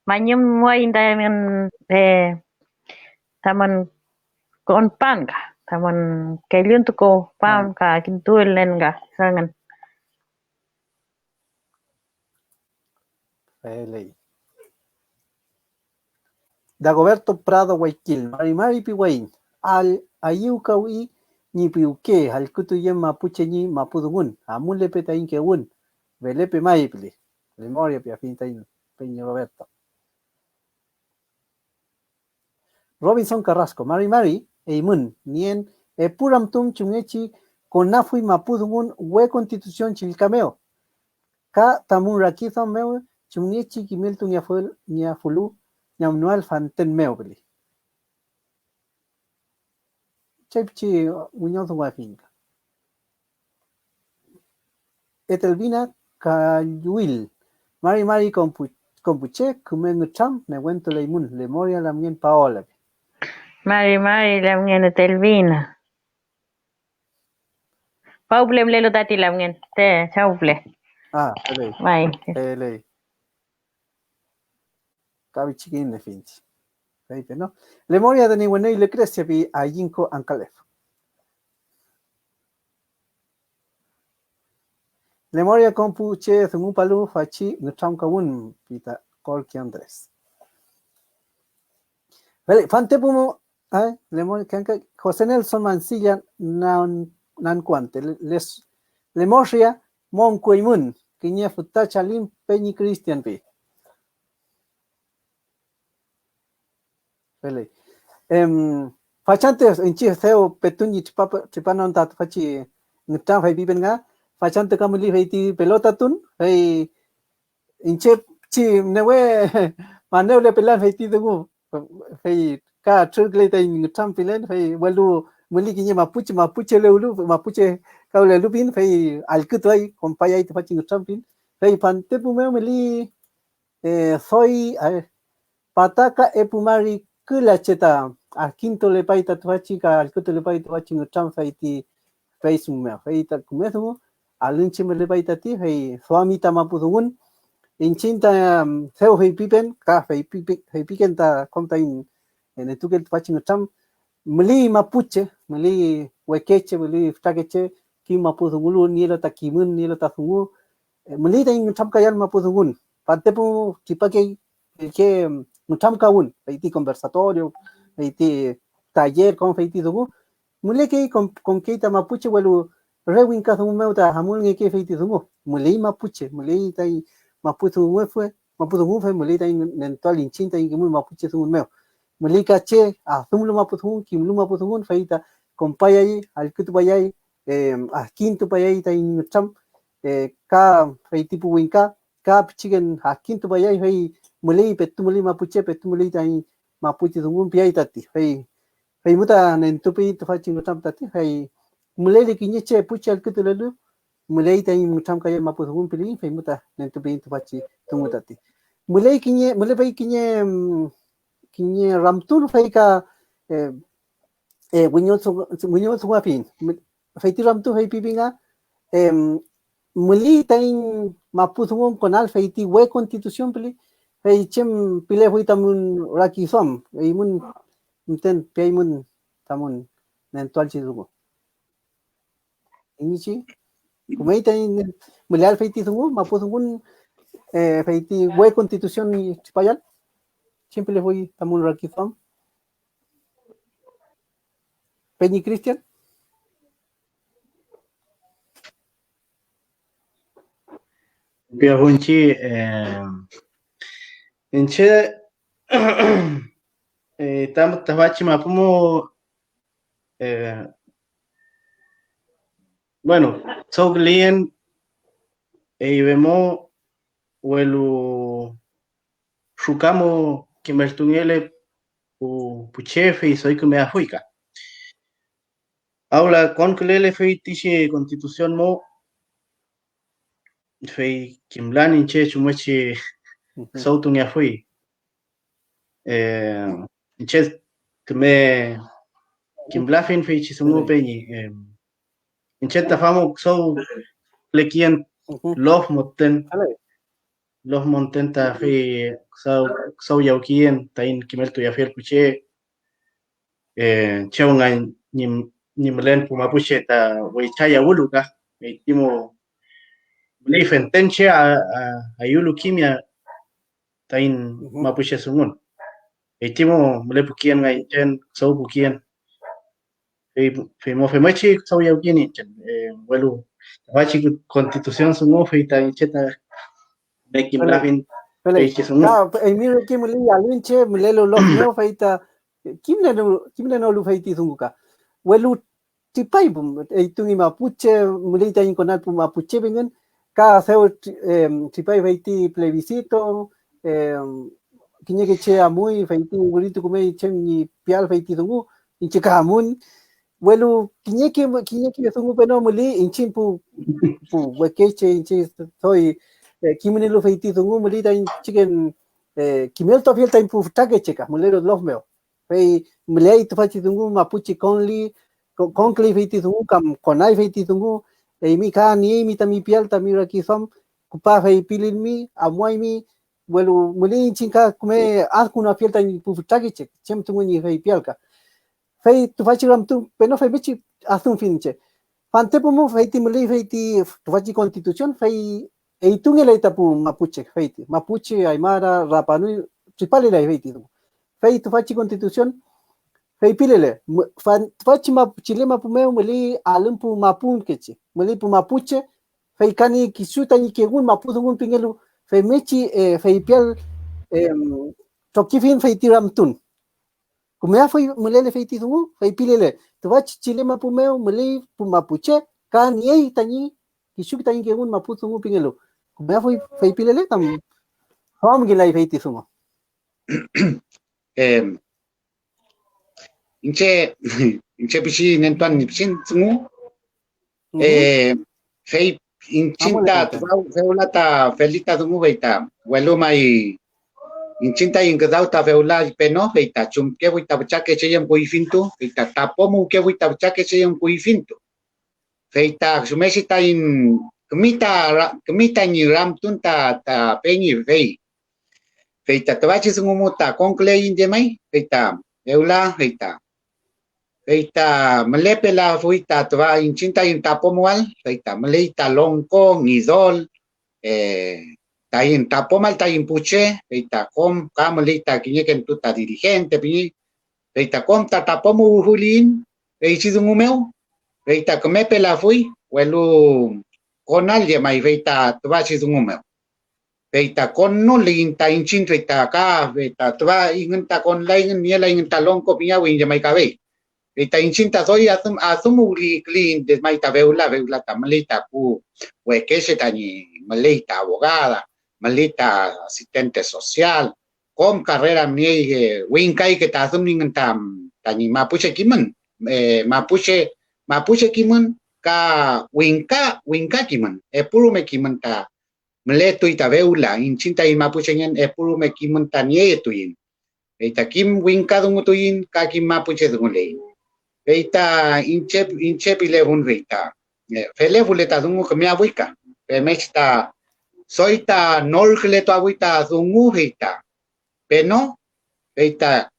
Mañumwayiñ tamün, eh, tamün konpan ka, tamün kelluntukupan ka kintuwülen ka engün. Feley. Dagoberto Prado Waykil, mari mari piwayiñ, al-, ayüwkawi ñi piwke, allkütuyen mapuche ñi mapudungun, amulepe taiñ kewün, felepe may pili. Lemoria piafiñ taiñ peñi Roberto. Robinson Carrasco, mari mari, eymün nien epu ramtun chumngechi konafuy mapudungun we Constitución chillka mew, ka tamün rakiduam mew chumngechi kimeltungeaful-, ngeafulu ñamnoael fanten mew pili. Chay pichi wiñodunguafiñ ka. Etelvina Kalluwil, mari mari konpu-, konpuche, küme ngütram newentuleymün, lemoria lamngen Paola. Mari mari lamngen Etelvina. Fawpüle mülelu tati lamngen, te, chawpüle. Ah, feley. May. Feley. Ka pichikiñ nefinchi. Feype, no. Lemoria de niwenüy Lucrecia pi ayinko angkalef. Lemoria konpuche dungupalu fachi ngütramkawün pi ta Corky Andrés. Feley, fantepu mo, ay, lemoria, José Nelson Mancilla nan, nankuante, le-, les, lemoria monkueymün kiñe füta chalin peñi Cristian pi. Feley. Em, fachante iñche dew petu ñi tripa-, tripanon ta tüfachi ngütram feypipen nga, fachante ka müley fey ti pelotatun, fey iñche chi newe manewlepelan fey ti dungu, fey ka trürküley taiñ ngütram pilen, fey welu müley kiñe mapuche, mapuche lewlu, mapuche kawlelu pin, fey allkütuay, kompayay tüfachi ngütram pin, fey fantepu mew müley eh, doy, a ver, pataka epu mari küla che ta adkintulepay ta tüfachi ka allkütulepay tüfachi ngütram fey ti Facebook mew. Fey ta küme dungu, alün che mülepay tati, fey duami ta mapudungun. Iñchiñ ta, em, dew feypipen ka feypipe-, feypiken ta kom taiñ, eh, nentukel tüfachi ngütram, müley mapuche, müley wekeche, müley fütrakeche, kim mapudungulu, nielu ta kimün, nielu ta dungu, eh, müley taiñ nütramkayael mapudungun. Fantepu tripakey, ürke nütramkawün, fey ti conversatorio, fey ti taller, kom fey ti dungu, mülekey, kon-, konkey ta mapuche, welu re wingka dungu mew ta amulngekey fey ti dungu. Müley mapuche, müley taiñ mapudungufe, mapudungufe, müley taiñ nentuael iñchiñ taiñ kimün mapuche dungun mew. Müley ka che adümlu mapudungun, kimlu mapudungun, fey ta kompayay, allkütupayay, eh, adkintupayay taiñ nütram, eh, ka fey ti pu wingka, ka pichiken adkintupayay, fey müley, petu müley mapuche, petu müley taiñ mapuche dungun piay tati, fey, fey mu ta nentupi tüfachi nütram tati, fey mülele kiñe che pu che allkütulelu, müley taiñ nütramkayal mapudungun piliyiñ, fey mu ta nentupiyiñ tüfachi dungu tati. Müley kiñe, mülepey kiñe, mm, kiñe ramtun, fey ka, eh, eh, wiñodu-, wiñodunguafiyiñ. Fey ti ramtu feypipi nga, em, müley taiñ mapudungun konal fey ti we constitución püle, fey chem pilefuy tamün rakiduam, eymün müten piaymün tamün nentualchi dungu. Iñichi, kümey taiñ müleael fey ti dungu, mapudungun, eh, fey ti we constitución ñi tripayal, chem pilefuy tamün rakiduam. Peñi Cristian. Piafunchi, eh, iñche, Eh, tam-, tüfachi mapu mo, eh, bueno, tsogküleyen eywe mo, welu ruka mo kimeltungele pu, pu che, fey doy küme afuy ka. Awla konkülele fey tichi Constitución mo, fey kimlan iñche chumngechi sawtungeafuy. Eh, iñche küme kimlafin feychi dungu, peñi. Eh, iñche ta famo küdaw pülekiyen lof müten, lof müten ta fey küdaw, küdaw yawkiyen taiñ kimeltuyeafiel pu che, eh, chew nga ñi, ñi mülen pu mapuche ta weycha yawülu ka, fey ti mo müley fenten che a, a, ayülu kimia taiñ mapuche dungun. Fey ti mo mülepukiyen nga iñchen, küdaw pukiyen. Fey, fey mo femngechi küdaw yawkiyen iñchen, eh, welu tüfachi Constitución dungu fey ta iñche ta me kimlafin feychi dungu. Ka, eymi reke müley alün che mülelu lof mew, fey ta kimlenu-, kimlenolu fey ti dungu ka. Welu tripay, pu, eytungi mapuche, müley taiñ konal pu mapuche pingen, ka dew tri-, em, tripay fey ti plebiscito, em, kiñeke che amuy, fey ti wiritu kümey chem ñi pial fey ti dungu, iñche ka amun, welu kiñeke, kiñeke dungu peno müley iñchiñ pu, pu wekeche, iñche doy, eh, kimnielu fey ti dungu müley taiñ chiken, eh, kimeltuafiel taiñ pu fütrakeche ka mülelu lof mew. Fey müleay tüfachi dungu mapuche konli, ko-, konküley fey ti dungu kam konay fey ti dungu, eymi ka nieymi tami pial tami rakiduam, küpa feypililmi, amuaymi, welu müley iñchiñ ka küme adkünuafiel tañi pu fütrakeche chem dungu ñi feypial ka. Fey tüfachi ramtun peno femngechi adümfiñ iñche. Fantepu mu fey ti müley fey ti tüfachi Constitución, fey eytungelay ta pu mapuche, fey ti mapuche, aymara, rapanui, tripalelay fey ti dungu. Fey tüfachi Constitución feypilele, mü-, fan-, tüfachi mapu, Chile mapu mew müley alün pu mapunkechi, müley pu mapuche, fey ka niey kisu tañi kengun mapu dungun pingelu, femngechi, eh, feypial, em, trokifiñ fey ti ramtun. Kümeafuy mülele fey ti dungu, feypilele, tüfachi Chile mapu mew müley pu mapuche, ka niey tañi, kisu tañi kengun mapu dungu pingelu. Kümeafuy feypilele, kam duamngelay fey ti dungu. Em, iñche, iñche pichi nentuan ñi pichin dungu, eh, fey iñchiñ ta tüfaw fewla ta felita dungu fey ta, welu may iñchiñ taiñ küdaw ta fewla peno, fey ta chumkefuy ta füchake che em kuyfintu, fey ta tapomuwkefuy ta füchake che em kuyfintu. Fey ta chumechi taiñ kümi ta ra-, kümi tañi ramtun ta, ta peñi, fey, fey ta tüfachi dungu mu ta konküleiñ llemay, fey ta fewla, fey ta, fey ta mülepelafuy ta tüfa iñchiñ taiñ tapomual, fey ta müley ta longko, ngidol, eh, taiñ tapomal taiñ pu che, fey ta kom ka müley ta kiñekentu ta dirigente pingey, fey ta kom ta tapomuwfüliyiñ feychi dungu mew, fey ta kümepelafuy, welu konal llemay fey ta tüfachi dungu mew. Fey ta konnuliyiñ ta iñchiñ, fey ta ka, fey ta tüfa ingün ta konlayngün, nielayngün ta longko pingawün llemay kafey. Fey ta iñchiñ ta doy adüm-, adümuwküley llemay ta fewla, fewla ta müley ta pu wekeche tañi, müley ta abogada, müley ta asistente social, kom carrera am niey, eh, wingkayke ta adümningün ta, tañi mapuche kimün, eh, mapuche, mapuche kimün ka wingka, wingka kimün, epu rume kimün ta mületuy ta fewla, iñchiñ taiñ mapuchengen epu rume kimün ta nieyetuiñ. Fey ta kim wingka dungutuiñ ka kim mapuche dunguleiñ. Fey ta iñche, iñche pilefun fey ta, eh, felefule ta dungu kümeafuy ka, femngechi ta doy ta norkületuafuy ta dungu fey ta peno, fey ta,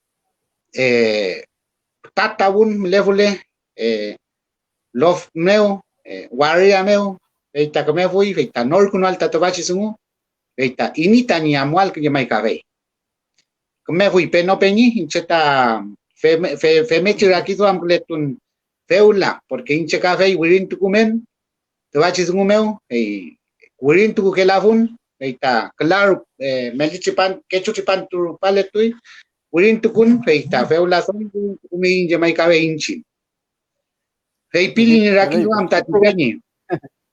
eh, fütra trawün mülefule, eh, lof mew, eh, waria mew, fey ta kümefuy, fey ta norkünual ta tüfachi dungu, fey ta iney tañi amual llemay kafey. Kümefuy peno peñi, iñche ta feme-, fe-, femngechi rakiduamkületun fewla, porque iñche kafey wirintukumen tüfachi dungu mew, fey wirintukukelafun, fey ta küla ru-, eh, meli tripan-, kechu tripantu rupaletuy, wirintukun, fey ta fewla doy dungumiyiñ llemay ka fey iñchiñ. Feypili ñi rakiduam tati peñi.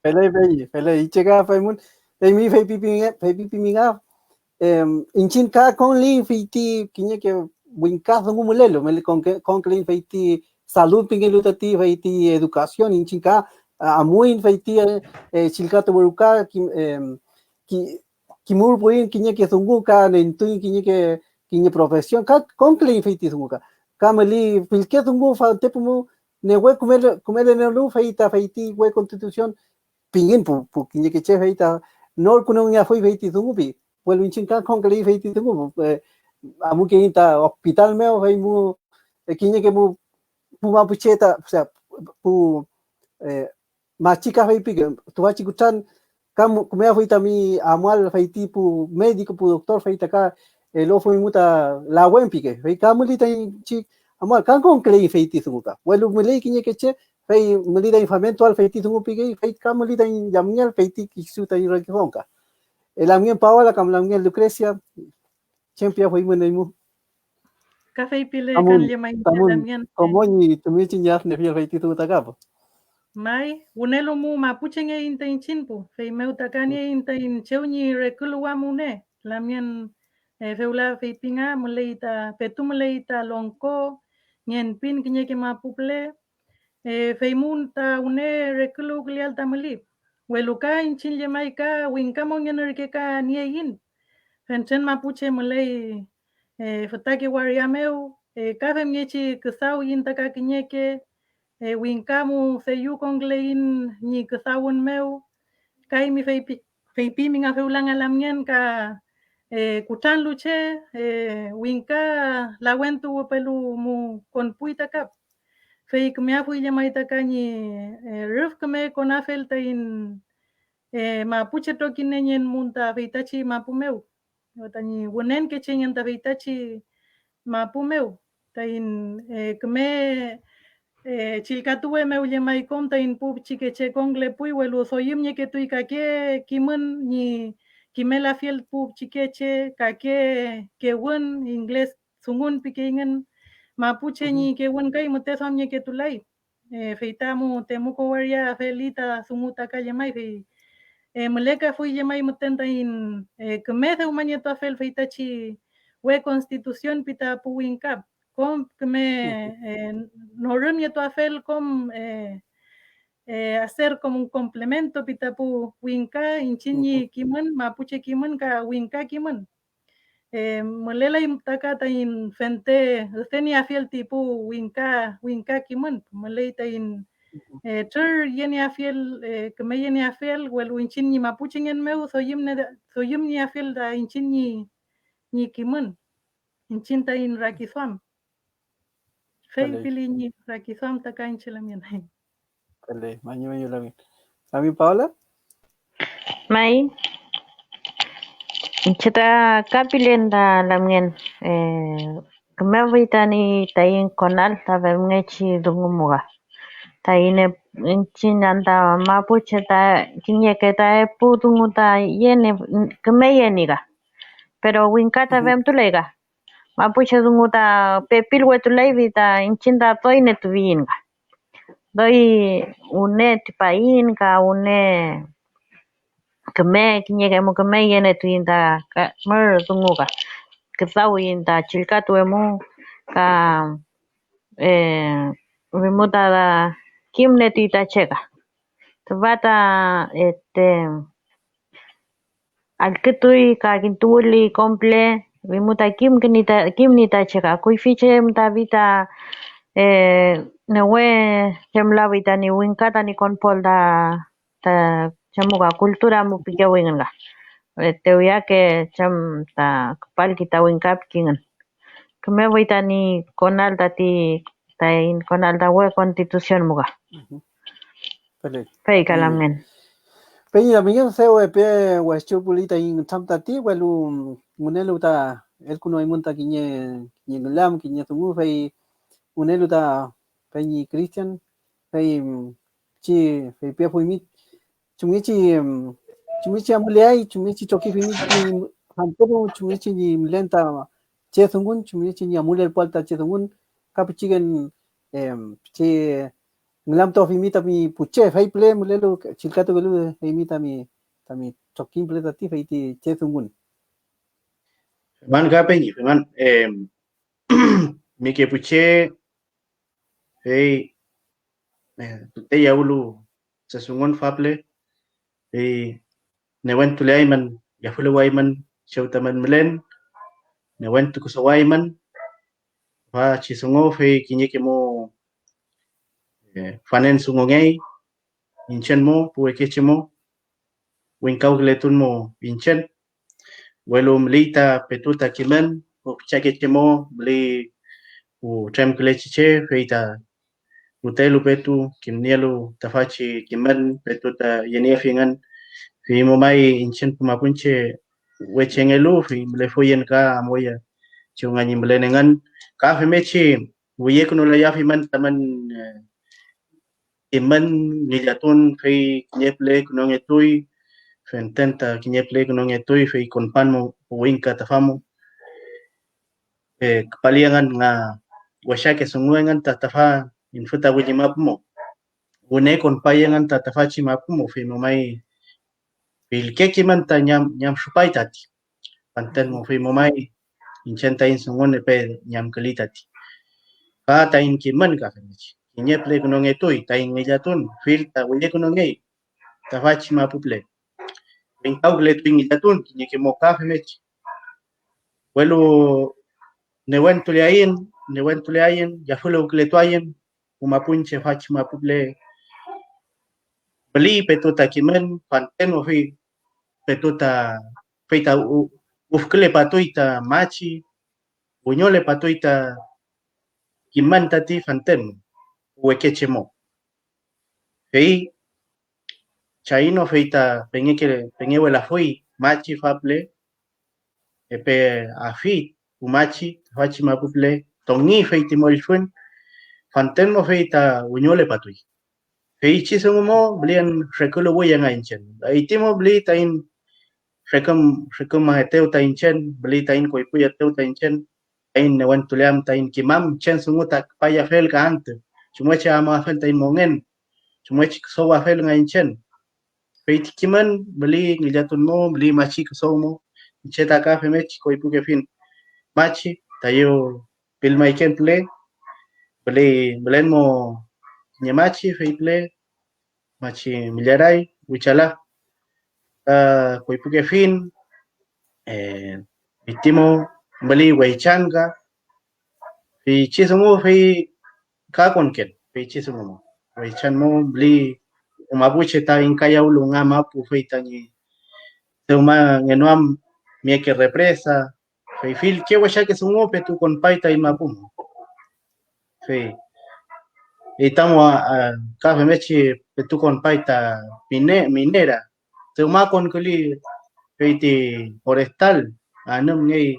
Feley, peñi, feley. Iñche ka femün, eymi feypipimi, feypipimi nga, em, iñchiñ ka konlen feyti kiñeke wingka dungu mülelu, meli konke-, konkelen feyti salud pingelu tati, feyti educación, iñchiñ ka, a, amuiñ feyti, eh, chillkatuwe ruka, kim-, em, ki-, kimürpuiñ kiñeke dungu ka nentuiñ kiñeke, kiñe profesión, ka konkelen feyti dungu ka. Ka meli fillke dungu fante pumu newe kumele-, kumelenolu fey ta feyti we constitución pingin pu, pu kiñeke che fey ta norkünungeafuy feyti dungu pi, welu iñchiñ ka konkeley feyti dungu, eh, amukeiñ ta hospital mew, fey mu, eh, kiñeke mu pu mapuche ta, o sea, pu, eh, machi ka feypike, tüfachi kutran ka mu-, kümeafuy tami amual feyti pu médico, pu doctor, fey ta ka eluafuy mu ta lawen pike, fey ka müley taiñ chi amual, ka konkeley feyti dungu ka, welu müley kiñeke che, fey müley taiñ famentuael feyti dungu pikey, fey ka müley taiñ yamngeael feyti kisu taiñ rakiduam ka. Eh, lamngen Paola kam lamngen Lucrecia, chem piafuymün eymu. Ka feypile kan llemay tamün lamngen. Komo ñi tümichi ñi adniefiel feyti dungu ta ka pu. May, wünelu mu mapuchengeiñ ta iñchiñ pu, feymew ta ka nieiñ taiñ chew ñi reküluwam wüne, lamngen, eh, fewla feypinga, müley ta, petu müley ta longko, ngenpin kiñeke mapu püle, eh, feymu ta wüne reküluwküleael ta müli. Welu ka iñchiñ llemay ka wingka mongen ürke ka nieiñ. Fentren mapuche müley, eh, fütake waria mew, eh, ka femngechi küdawyiñ ta ka kiñeke, eh, wingka mu deyükonküleiñ ñi küdawün mew. Ka eymi feypi-, feypimi nga fewla nga lamngen ka, eh, kutranlu che, eh, wingka lawentuwpelu mu konpuy ta ka. Fey kümeafuy llemay ta ka ñi, eh, rüf küme konafel taiñ, eh, mapuche trokinieñen mun ta feytachi mapu mew, tañi wünenkechengen ta feytachi mapu mew, taiñ, eh, küme, eh, chillkatuwe mew llemay kom taiñ pu pichikeche konkülepuy, welu doyümnieketuy kake kimün ñi kimelafiel pu pichikeche, kake kewün, ingles dungun pikeyngün, mapuche ñi kewün kay müte duamnieketulay. Eh, fey ta mu Temuco waria feli ta dungu ta ka llemay, fey, eh, mülekafuy llemay müten taiñ, eh, küme dewmanietuafel feytachi we constitución pi ta pu wingka, kom küme, eh, norümnietuafel kom, eh, eh, hacer como un complemento pi ta pu wingka, iñchiñ ñi kimün, mapuche kimün ka wingka kimün. Eh, mülelay ta ka taiñ fente üdenieafiel ti pu wingka, wingka kimün, müley taiñ, eh, trür yenieafiel, eh, küme yenieafiel, welu iñchiñ ñi mapuchengen mew doyümne-, doyümnieafiel ta iñchiñ ñi, ñi kimün, iñchiñ taiñ rakiduam. Fey pili ñi rakiduam ta ka iñche lamngen. Feley, mañum, mañum lamngen. Amiga Paola? May, iñche ta ka pilen ta lamngen, eh, kümefuy tani taiñ konal ta femngechi dungu mu ka. Taiñ e-, iñchiñ anta mapuche ta kiñeke ta epu dungu ta yeni, küme yeni ka, pero wingka ta femtuley ka. Mapuche dungu ta pepilwetuleyfi ta iñchiñ ta doy netufiyiñ ka. Doy wüne tripaiñ ka wüne küme, kiñeke mu küme yenetuiñ ta ka mür dungu ka. Küdawiyiñ ta chillkatuwe mu ka, eh, wimu ta kimnietuy ta che ka. Tüfa ta, este, allkütuy ka kintuwüli kom püle, wimu ta kimküni ta, kimni ta che ka. Kuyfi chem ta fi ta, eh, newe femlawi tañi wingka tañi konpol ta, ta chemu ka, cultura mu pikewingün ka. Eh, tewiyake chem ta küpalki ta wingka pikingün. Kümefuy tañi konal tati, taiñ konal ta we constitución mu ka. Feley. Fey ka lamngen. Peñi lamngen, dew epe wechupuli taiñ nütram tati, welu wünelu ta elkünuaymün ta kiñe, kiñe ngülam, kiñe dungu, fey wünelu ta peñi Cristian, fey chi feypiafuymi chumngechi, chumngechi amuleay, chumngechi trokifimi ñi fanturu, chumngechi ñi mülen ta che dungun, chumngechi ñi amulelpuael ta che dungun, ka pichiken, em, pichi ngülamtuafimi tami pu che, fey püle mülelu, chillkatukelu eymi tami, tami trokiñ püle tati feyti che dungun. Feman ka peñi, feman, em, mi ke pu che, fey, eh, tuteyawlu se dungun faple, fey newentuleaymün, yafüluwaymün chew tamün mülen, newentukusowaymün tüfachi dungu, fey kiñeke mo, eh, fanen dungungey iñchen mo, pu wekeche mo, wingkawkületun mo iñchen, welu müley ta petu ta kimün, pu pichake che mo, müley pu tremkülechi che, fey ta tutelu petu kimnielu tüfachi kimün, petu ta yeniefi engün, fey mo may iñchen pu mapunche wechengelu, fey mülefuyen ka amuya chew nga ñi mülen engün, ka femngechi wiyekünulayafi man tamün, eh, kimün ngillatun, fey kiñe püle künungetuy, fenten ta kiñe püle künungetuy, fey konpan mo pu wingka tüfa mo, eh, küpali engün nga wesake dungu engün ta tüfa infü ta wülli mapu mo. Wüne konpay engün ta tüfachi mapu mo, fey mo may fillke kimün ta ñam, ñamtrupay tati. Fanten mo, fey mo may iñchen taiñ dungun epe ñamküli tati. Ka taiñ kimün ka femngechi, kiñe püle künungetuy taiñ ngillatun, fill ta wiyekünungey tüfachi mapu püle. Wingkawkületuy ngillatun kiñeke mo ka femngechi. Welu newentuleaiñ, newentuleaiñ, yafüluwkületuaiñ pu mapunche fachi mapu püle. Müley petu ta kimün, fanten mo fey petu ta, fey ta u-, ufkülepatuy ta machi, wiñolepatuy ta kimün tati fanten wekeche mo. Fey chayno fey ta pengeke-, pengewelafuy machi faple, epe afi pu machi tüfachi mapu püle tongi fey ti mollfüñ, fanten mo fey ta wiñolepatuy. Feychi dungu mo mülien reküluwüy engün iñchen. Eyti mo müley taiñ reküm-, rekümaetew ta iñchen, müley taiñ koypuyetew ta iñchen, taiñ newentuleam taiñ kimam chem dungu ta küpayafel ka antü, chumngechi amuafel taiñ mongen, chumngechi küdawafel nga iñchen. Fey ti kimün müley ngillatun mo, müley machi küdaw mo, iñche ta ka femngechi koypukefiñ machi tayu pillmayken püle, müley, mülen mo kiñe machi, fey püle machi millaray, wichala, ka koypukefiñ, eh, feychi mo müley weychan ka, feychi dungu fey ka konken, feychi dungu mo. Weychan mo müley mapuche ta ingkayawlu nga mapu, fey tañi dewma ngenoam mieke represa, fey fillke wesake dungu petu konpay taiñ mapu mo. Fey, fey tamo, a, a, ka femngechi petu konpay ta pine-, minera, dewma konküli fey ti forestal, anümngey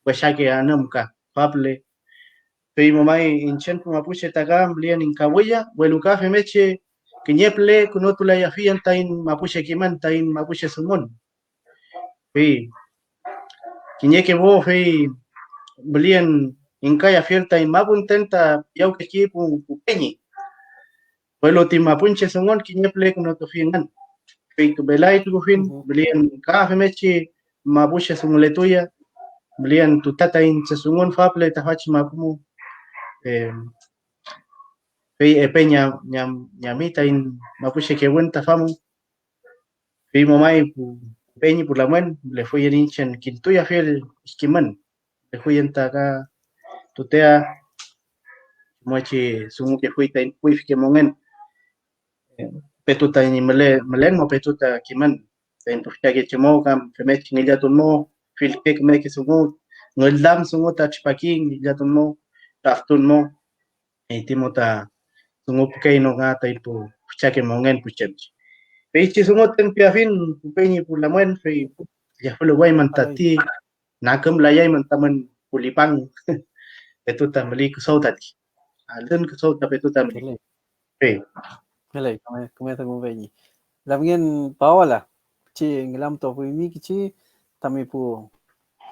wesake anümka, faple. Fey mo may iñchen pu mapuche ta ka mülien ingkawiya, welu ka femngechi kiñe püle künutulayafiyen taiñ mapuche kimün, taiñ mapuche dungun. Fey kiñeke mo fey mülien ingkayafiel taiñ mapu müten ta miyawkechi pu, pu peñi. Welu ti mapunche dungun kiñe püle künatufi engün. Fey tumelay tukufiñ, mülien ka femngechi mapuche dunguletuya, mülien tuta taiñ che dungun faple tüfachi mapu mu, eh, fey epe ña-, ñam-, ñami taiñ mapuche kewün ta famu. Fey mo may pu peñi pu lamwen, mülefuyen iñchen kintuyafiel kimün, mülefuyen ta ka tutea chumngechi dungukefuy taiñ kuyfike mongen, eh, petu tañi müle-, mülen mo petu ta kimün, taiñ pichikeche mo kam femngechi ngillatun mo, fillke kümeke dungu, ngüldam dungu ta tripaki ngillatun mo, traftun mo, fey ti mo ta dungupukey no nga taiñ pu pichake mongen pu che. Feychi dungu ten piafiñ pu peñi pu lamwen, fey yafüluwaymün tati, nakümlayaymün tamün pu lipang, petu ta müley küdaw tati. Alün küdaw ta petu ta müley. Fey. Feley, küme, küme dungu peñi. Lamngen Paola, pichi ngülamtuafuymi kichi tami pu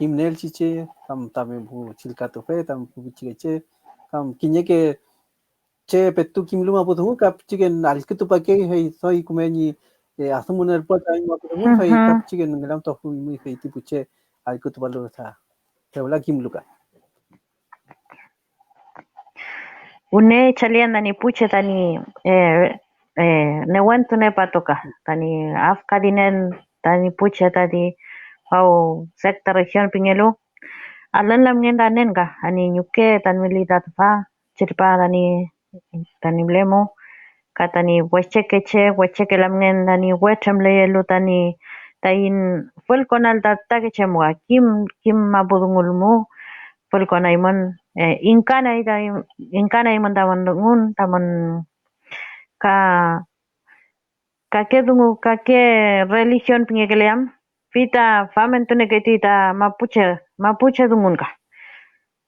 kimnielchi che, kam tami pu chillkatufe, tami pu pichikeche, kam kiñeke che petu kimlu mapu dungu, ka pichiken allkütupakey, fey doy küme ñi, eh, adümunerpuael tami mapu dungu, fey ka pichiken ngülamtuafuymi fey ti pu che allkütupalu ta fewla kimlu ka. Wüne chalian tañi pu che tañi, eh, eh, newentune patoka, tañi afkadinen tañi pu che tati faw sekta región pingelu, alün lamngen ta nenka, tañi ñuke tañi mülita tüfa, chirpa tañi, tañi mülemu, ka tañi wechekeche, wecheke lamngen tañi we tremleyelu tañi, taiñ fülkonal ta fütakeche mu, kim, kim mapu dungulmu, fülkonaymün, eh, inkanay taiñ, inkanaymün tamün dungun, tamün ka, kake dungu, kake religión pingekele am, fey ta famentuneketi ta mapuche, mapuche dungun ka.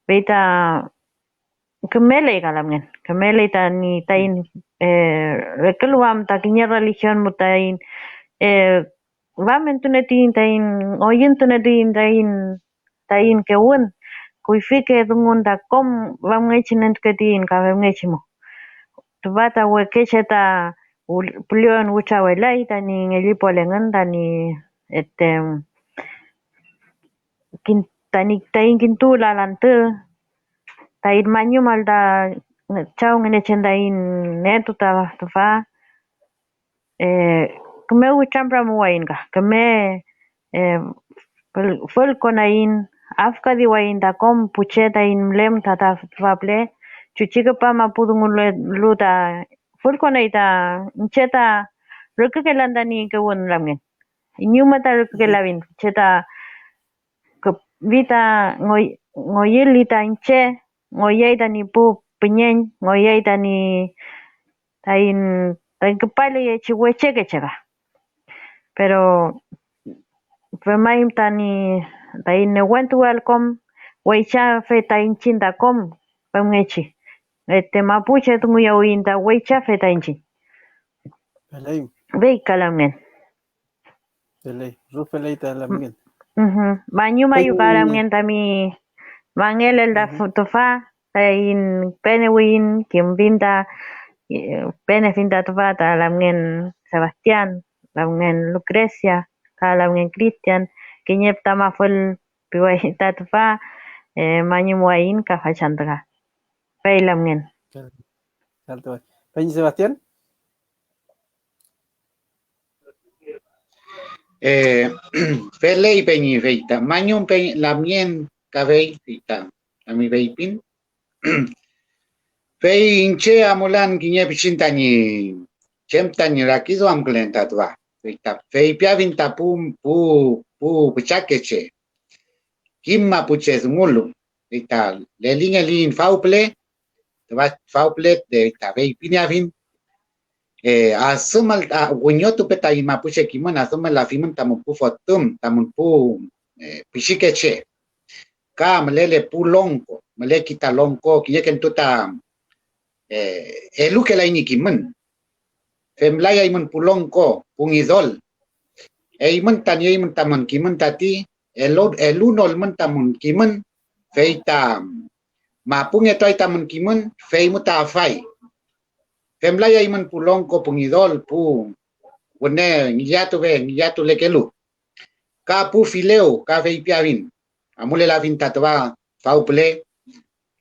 Fey ta kümeley ka lamngen, kümeley tañi, taiñ, eh, reküluwam ta kiñe religión mu taiñ, eh, famentunetuiñ taiñ, oyentunetuiñ taiñ, taiñ kewün, kuyfike dungun ta kom famngechi nentuketuiñ ka femngechi mu. Tüfa ta wekeche ta wül-, püllü witrawelay tañi ngellipuael engün tañi, este, kin-, tañi, taiñ kintuwülael antü, taiñ mañumal ta Chaw Ngünechen taiñ netu ta tüfa, eh, küme witrampramuwayiñ ka, küme, eh, fül-, fülkonaiñ, afkadiwayiñ ta kom pu che taiñ mülen ta, ta tüfa püle, chuchi küpa mapu dungulelu ta fülkonay ta iñche ta rükükelan tañi kewün lamngen. Iñiwma ta rükükelafiñ, che ta küpi ta ngoy-, ngoyüli ta iñche, ngoyay tañi pu püñeñ, ngoyay tañi, taiñ, taiñ küpaleyechi wechekeche ka. Pero femay tañi, taiñ newentuwael kom, weychafe ta iñchiñ ta kom femngechi. Este, mapuche dunguyawiyiñ ta weychafe ta iñchiñ. Feley. Fey ka lamngen. Feley, rüf feley ta lamngen. Mhm. Mañum, mayu ka lamngen tami mangelel ta fu-, tüfa, taiñ penewiyiñ, kimfiñ ta, eh, penefiñ ta tüfa ta lamngen Sebastián, lamngen Lucrecia, ka lamngen Cristian, kiñe füta mafül piwayiñ ta tüfa, eh, mañumuwayiñ ka fachantü ka. Fey lamngen. Peñi Sebastián. Eh, feley peñi, fey ta mañum peñi lamngen kafey, fey ta tami feypin. Fey iñche amulan kiñe pichin tañi chem tañi rakiduamkülen ta tüfa, fey ta feypiafiñ ta pu, pu, pu füchakeche, kim mapuche dungulu, fey ta lelingeliyiñ faw püle, tüfa faw püle, fey ta feypinieafiñ, eh, asümel-, a, wiñotupe taiñ mapuche kimün, asümelafimün tamün pu fotüm, tamün pu, eh, pichikeche. Ka mülele pu longko, müleki ta longko, kiñekentu ta, eh, elukelay ñi kimün. Femlayaymün pu longko, pu ngidol. Eymün ta nieymün tamün kimün tati, elu-, elunolmün tamün kimün, fey ta mapungetuay tamün kimün, fey mu ta afay. Femlayaymün pu longko, pu ngidol, pu wüne ngillatuwe, ngillatulekelu. Ka pu filew, ka feypiafiñ, amulelafiñ ta tüfa faw püle,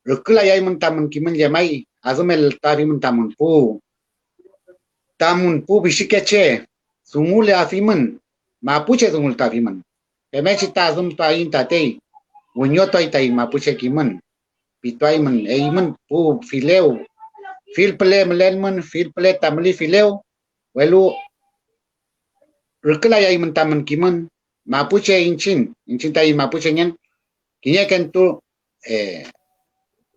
rükülayaymün tamün kimün llemay, adümeltuafimün tamün pu, tamün pu pichikeche, dunguleafimün, mapuche dungultuafimün. Femngechi ta adümtuaiñ tatey, wiñotuay taiñ mapuche kimün, pituaymün, eymün pu filew, fill püle mülenmün, fill püle ta müli filew, welu rükülayaymün tamün kimün, mapuche iñchiñ, iñchiñ taiñ mapuchengen, kiñekentu, eh,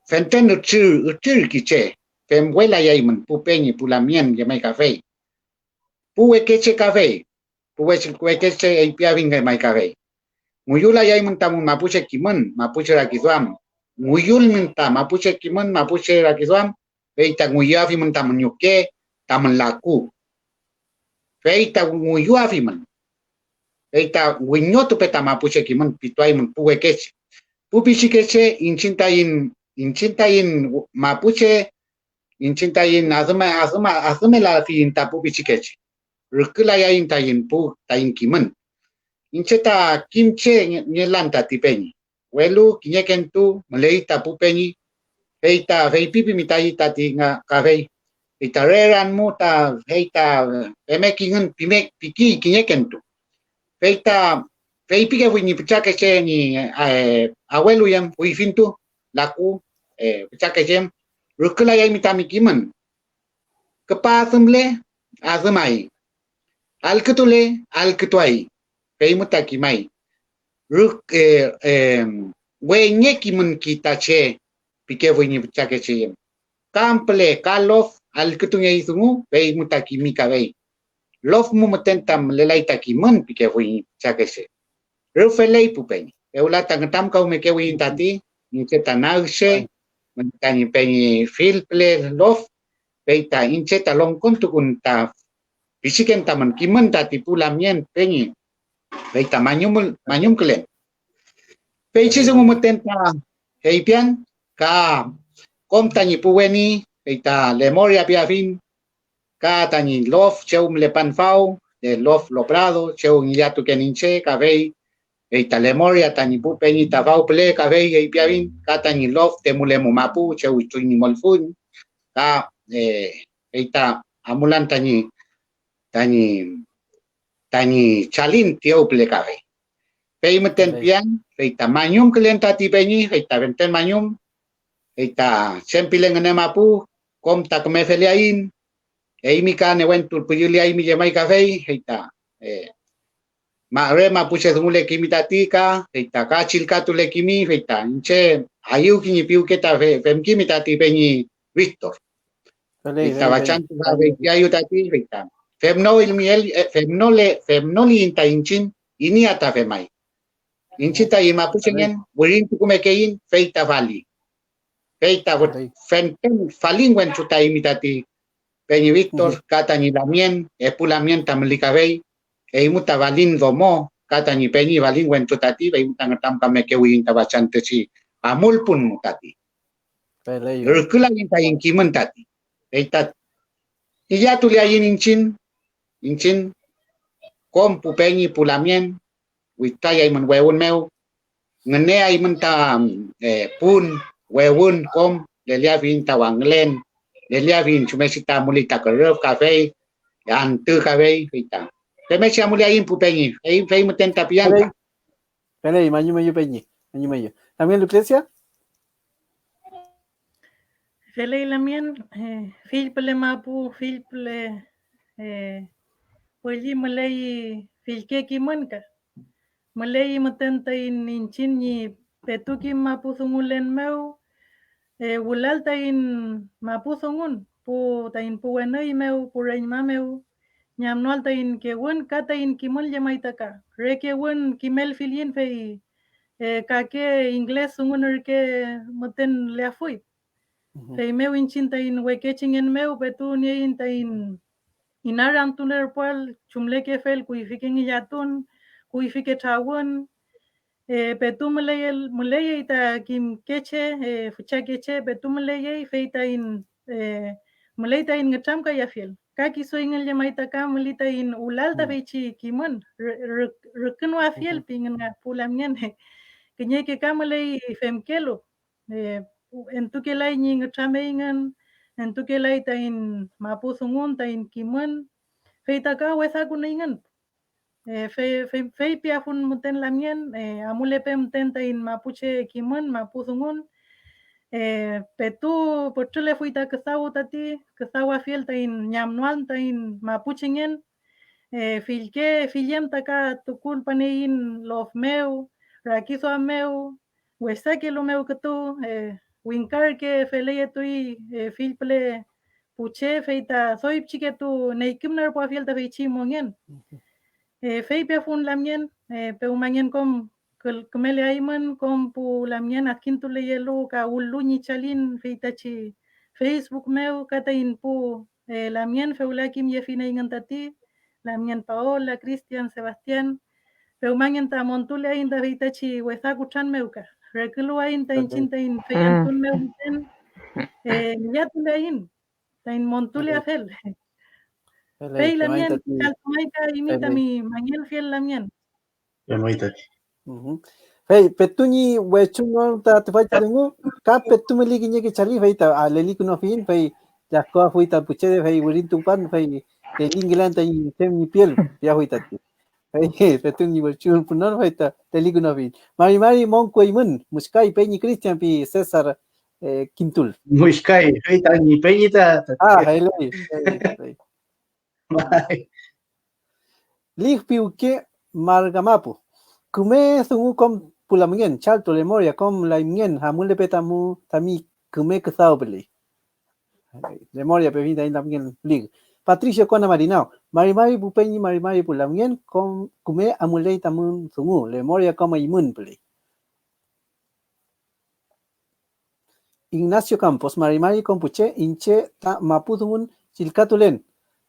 fentren ütrir, ütrirkeche femwelayaymün, pu peñi, pu lamngen, llemay kafey. Pu wekeche kafey, pu weche-, wekeche eypiafiñ llemay kafey. Nguyulayaymün tamün mapuche kimün, mapuche rakiduam. Nguyulmün ta mapuche kimün, mapuche rakiduam, fey ta nguyuafimün tamün ñuke, tamün laku. Fey ta nguyuafimün. fey ta wiñotupe ta mapuche kimün, pituaymün pu wekeche. Pu pichikeche, iñchiñ taiñ, iñchiñ taiñ mapuche, iñchiñ taiñ adüma-, adüma-, adümelafiyiñ ta pu pichikeche. Rükülayaiñ taiñ pu, taiñ kimün. Iñche ta kim che nge-, ngelan tati peñi, welu kiñekentu müley ta pu peñi, fey ta feypipimi taiñ tati nga kafey, fey ta re ranmu ta fey ta femekingün pime-, piki kiñekentu. Fey ta feypikefuy ñi füchakeche ñi, eh, awelu yem kuyfintu laku, eh, füchakeche em, rükülayaymi tami kimün. Küpa adümle, adümay. Allkütule, allkütuay. Feymu ta kimay. Rük-, eh, em, wenge kimün ki ta che pikefuy ñi füchakeche yem. Kam püle ka lof allkütungey dungu, feymu ta kimi kafey. Lof mu müten ta mülelay ta kimün pikefuy ñi füchakeche. Rüf feley pu peñi. Fewla ta ngütramkawmekewiyiñ tati, iñche ta nagche, tañi peñi fill püle lof, fey ta iñche ta longkontukun ta pichiken tamün kimün tati pu lamngen peñi, fey ta mañumül-, mañumkülen. Feychi dungu müten ta feypian, ka kom tañi pu weni, fey ta lemoria piafiñ, ka tañi lof chew mülepan faw, eh, lof loprado, chew ngillatuken iñche, kafey, fey ta lemoria tañi pu peñi ta faw püle, kafey feypiafiñ, ka tañi lof temulemu mapu, chew itroy ñi mollfüñ, ka, eh, fey ta amulan tañi, tañi, tañi chalin tiew püle, kafey. Fey müten pian, fey ta mañumkülen tati peñi, fey ta fenten mañum, fey ta chem pile ngüne mapu, kom ta küme feleaiñ, eymi ka newentu püllüleaymi llemay kafey, fey ta, eh, ma-, re mapuche dungulekimi tati ka, fey ta ka chillkatulekimi, fey ta iñche ayüwki ñi piwke ta fe-, femkimi tati peñi Victor. Feley, fey ta feley, fachantü ta feypiaeyu tati, fey ta femnolmiel, eh, femnole-, femnoliyiñ ta iñchiñ, iney ata femay. Iñchiñ taiñ mapuchengen wirintukumekeiñ, fey ta fali. Fey ta fenten falin wentru ta eymi tati peñi Victor, ka tañi lamngen, epu lamngen ta mülikafey, eymu ta falin domo, ka tañi peñi falin wentru tati, feymu ta ngütramkamekewiyiñ ta fachantüchi amulpun mu tati. Rükülaiñ taiñ kimün tati. Fey ta ngillatuleaiñ iñchiñ, iñchiñ, kom pu peñi, pu lamngen, witrayaymün wewün mew, ngüneaymün ta, eh, pun, wewün, kom, leleafiyiñ ta wangülen, leleafiyiñ chumngechi ta amuley ta kürüf, kafey, antü, kafey, fey ta femngechi amuleaiñ pu peñi, fey, fey müten ta piyanka. Feley, mañumeyu peñi, mañumeyu. También Lucrecia. Feley lamien, eh, fill püle mapu, fill püle, eh, pülli müley fillke kimün ka. Müley müten taiñ iñchiñ ñi petu kim mapu dungulen mew, eh, wülal taiñ mapu dungun, pu, taiñ pu wenüy mew, pu reñma mew, ñi amnoael taiñ kewün ka taiñ kimün llemay ta ka. Re kewün kimelfiliyiñ, fey, eh, kake ingles dungun ürke müten leafuy. Feymew iñchiñ taiñ wekechingen mew petu nieiñ taiñ inaramtulerpuael chumlekefel kuyfike ngillatun, kuyfike trawün, eh, petu müleyel-, müleyey ta kimkeche, eh, füchakeche, petu müleyey, fey taiñ, eh, müley taiñ ngütramkayafiel. Ka kisu engün llemay ta ka müley taiñ wülal ta feychi kimün, rü-, rü-, rükünuafiel pingün nga pu lamngen. Kiñeke ka müley femkelu, eh, entukelay ñi ngütrameyngün, entukelay taiñ mapu dungun, taiñ kimün, fey ta ka wesakünuyngün. Eh, fe-, fe-, feypiafun müten lamngen, eh, amulepe müten taiñ mapuche kimün, mapu dungun, eh, petu pütrülefuy ta küdaw tati, küdawafiel taiñ ñamnoael taiñ mapuchengen, eh, fillke, fillem ta ka tukulpanieyiñ lof mew, rakiduam mew, wesakelu mew kütu, eh, wingka reke feleyetuy, eh, fill püle pu che, fey ta doy pichiketu neykümngerpuafiel ta feychi mongen. Eh, feypiafun lamngen, eh, pewmangen kom kül-, kümeleaymün kom pu lamngen adkintuleyelu ka wüllu ñi chalin feytachi Facebook mew ka taiñ pu, eh, lamngen fewla kimyefineyngün tati, lamngen Paola, Cristian, Sebastián, Dewmangen ta montuleaiñ ta feytachi wesa kutran mew ka. Reküluwayiñ ta iñchiñ taiñ feyentun mew müten, eh, ngillatuleaiñ taiñ montuleafel. Fey lamngen, kaltumay ka eymi tami mangelfiel lamngen. Fey petu ñi wechunnon ta tüfachi dungu, ka petu müli kiñeke chali, fey ta, ah, lelikünuafiyiñ, fey llafkoafuy ta pu che, fey wirintupan, fey lelingkülen tañi chem ñi piel, piafuy tati. Fey petu ñi wechunnon, fey ta lelikünuafiyiñ. Mari mari monku eymün, müskay peñi Cristian pi César, eh, Kintul. Müskay, fey tañi peñi ta, ta. Ah, eley, eley, eley. Lif piwke marka mapu. Küme dungu kom pu lamngen, chaltu lemoria kom laymngen, amulepe tamu, tami küme küdaw püle. Lemoria pefiñ taiñ lamngen lig. Patricio Kona Marinao, mari mari pu peñi, mari mari pu lamngen, kom küme amuley tamün dungu, lemoria kom eymün püle. Ignacio Campos, mari mari kom pu che, iñche ta mapu dungun chillkatulen,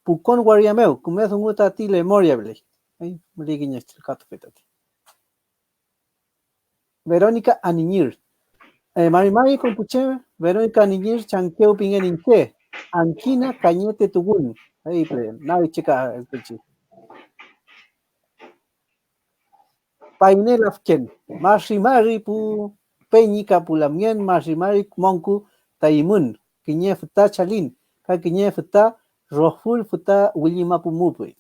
Pucón waria mew, küme dungu tati lemoria püle. Ay, müley kiñe chillkatufe tati. Verónica Aniñir. Eh, mari mari kom pu che, Verónica Aniñir, changkew pingen iñche, angina, kañete tuwün. Ay, püle, nag che ka, eh, pechi. Payne lafken, mari mari pu peñi ka pu lamngen, mari mari monku ta eymün, kiñe füta chalin ka kiñe füta rofül füta willi mapu mupuy.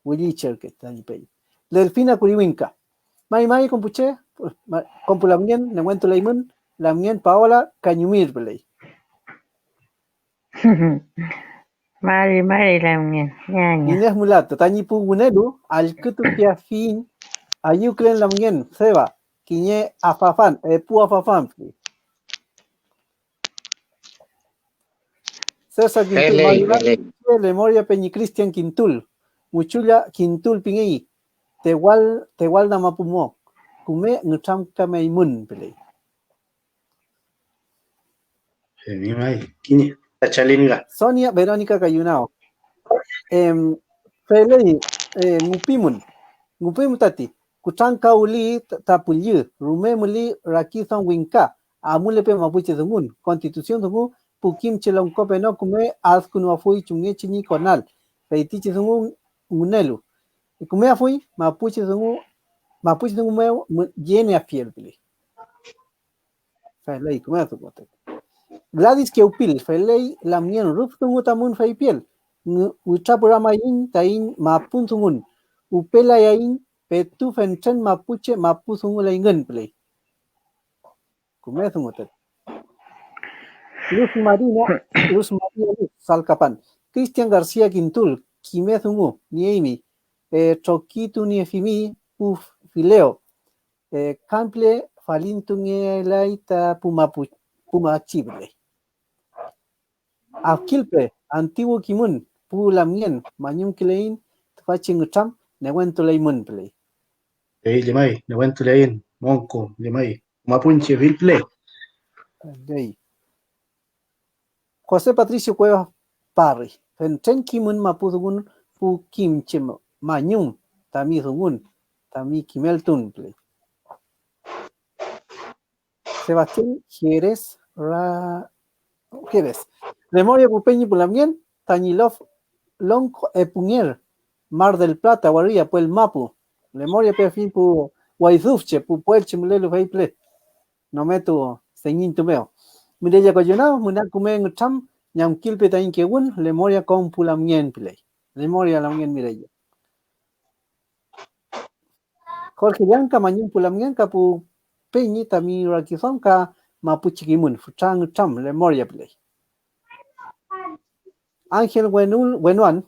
Willi cherke tañi peñi. Delfina Kuriwinka, mari mari kom pu che, ma-, kom pu lamngen, newentuleymün, lamngen Paola Kañumir püley. Mari mari lamngen, ñaña. Inés Mulato, tañi pu wünelu, allkütukeafiyiñ ayüwkülen lamngen, Seba, kiñe afafan, epu afafan. César Kintul, feley, mari mari feley. Lemoria peñi Cristian Kintul, Muchulla Kintul pingey, Tewal, Tewalda mapu mo, küme ngütramkameymün, püley. Femi may, kiñe ta chalin nga. Sonia Verónica Cayunao. Em, feley, eh, ngupimün. Ngupimün tati. Kutrankawli ta, ta püllü, rume müli rakiduam wingka, amulepe mapuche dungun, Constitución dungu, pu kimche longko peno küme adkünuafuy chumngechi ñi konal, feytichi dungu ngünelu. Kümeafuy mapuche dungu, mapuche dungu mew mü-, yenieafiel püle. Feley, küme dungu tati. Gladys Kewpil, feley lamngen rüf dungu tamün feypiel. Nü-, witrapüramaiñ taiñ mapun dungun, upelayaiñ petu fentren mapuche mapu dunguleyngün püley. Küme dungu tati. Luz Marina, Luz Maria Luz Salkapan. Cristian García Kintul, kime dungu nieymi, eh, trokituniefimi pu filew. Eh, kam püle falintungeelay ta pu mapu, pu machi püle. Afkilpe, antiguo kimün, pu lamngen, mañumküleiñ tüfachi ngütram, newentuleymün püle. Fey llemay, newentuleiñ, monko, llemay, mapunche fill püle. Fey. José Patricio Cuevas Parry, fentren kimün mapu dungun pu kimche mañum tami dungun, tami kimeltun püle. Sebastián Jerez Ra-, Jerez. Lemoria pu peñi pu lamngen, tañi lof longko epunger, Mar del Plata waria, puel mapu. Lemoria pefiñ pu waydufche, pu puelche mülelu fey püle. Nometu señintu mew. Mireya Koyunaw, müna küme ngütram, ñamkilpe taiñ kewün, lemoria kom pu lamngen piley. Lemoria lamngen Mireya. Jorge Llanca, mañum pu lamngen ka pu peñi tami rakiduam ka mapuche kimün, fütra ngütram lemoria piley. Ángel Wenul-, Wenuan,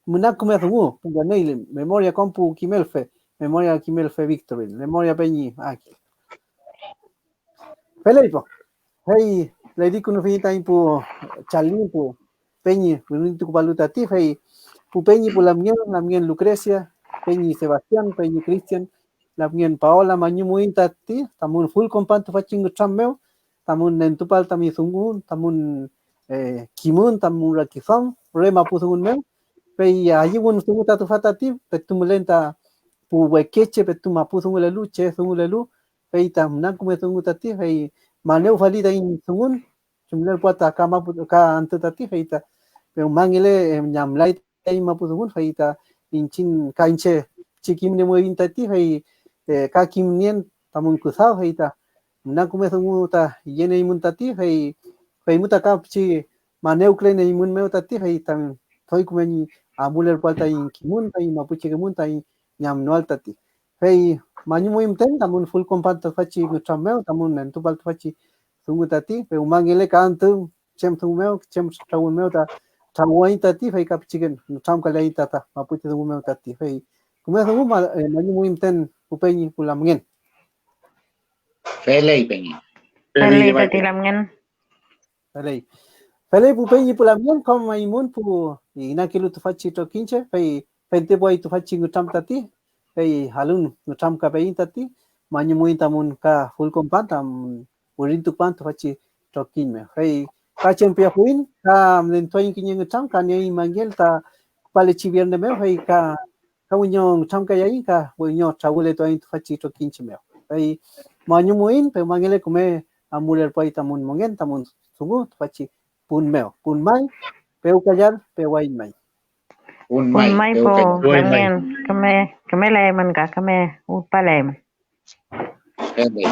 müna küme dungu, pu wenüy memoria kom pu kimelfe, memoria kimelfe Victorville, memoria peñi Ángel. Feley po. Fey lelikünufiñ taiñ pu chalin, pu peñi, wirintukupalu tati, fey pu peñi pu lamngen, lamngen Lucrecia, peñi Sebastián, peñi Cristian, lamngen Paola, mañumuiñ tati tamün fülkonpan tüfachi ngütram mew, tamün nentupal tami dungu, tamün, eh, kimün, tamün rakiduam re mapu dungun mew, fey ayüwün dungu ta tüfa tati, petu mülen ta pu wekeche petu mapu dungulelu, che dungulelu, fey ta münan küme dungu tati, fey manewfali taiñ dungun, chumlelpuael ta ka mapu, ka antü tati, fey ta pewmangele, eh, ñamlay taiñ mapu dungun, fey ta iñchiñ ka iñche pichi kimniemuiñ tati, fey, eh, ka kimnien tamün küdaw, fey ta münan küme dungu ta yenieymün tati, fey, fey mu ta ka pichi manewkülen eymün mew tati, fey ta doy küme ñi amulerpuael taiñ kimün, taiñ mapuchekemün, taiñ ñamnoael tati. Fey mañumuiñ müten tamün fülkonpan tüfachi nütram mew, tamün nentupael tüfachi dungu tati, fey umangele ka antü chem dungu mew, chem trawün mew ta trawüwayiñ tati, fey ka pichiken nütramkaleaiñ ta, ta mapuchi dungu mew tati. Fey küme dungu ma-, eh, mañumuiñ müten pu peñi pu lamngen. Feley, peñi. Feley tati lamngen. Feley. Feley pu peñi pu lamngen, kom eymün pu inakelu tüfachi trokiñche, fey fentepuay tüfachi ngütram tati, fey alün ngütramkapeiñ tati, mañumuiñ tamün ka fülkonpan tamün wirintukupan tüfachi trokiñ mew. Fey ka chem piafuiñ, ka nentuaiñ kiñe ngütram, ka nieiñ mangel ta küpalechi viernes mew, fey ka, ka wiño ngütramkayaiñ, ka wiño trawületuaiñ tüfachi trokiñche mew. Fey mañumuiñ, pewmangele küme amulerpuay tamün mongen, tamün dungu tüfachi pun mew. Pun may, pewkallal, pewaiñ may. Pun may, Pun may po, pewkallal. lamngen, küme, küme laymün ka, küme utpalaymün. Feley.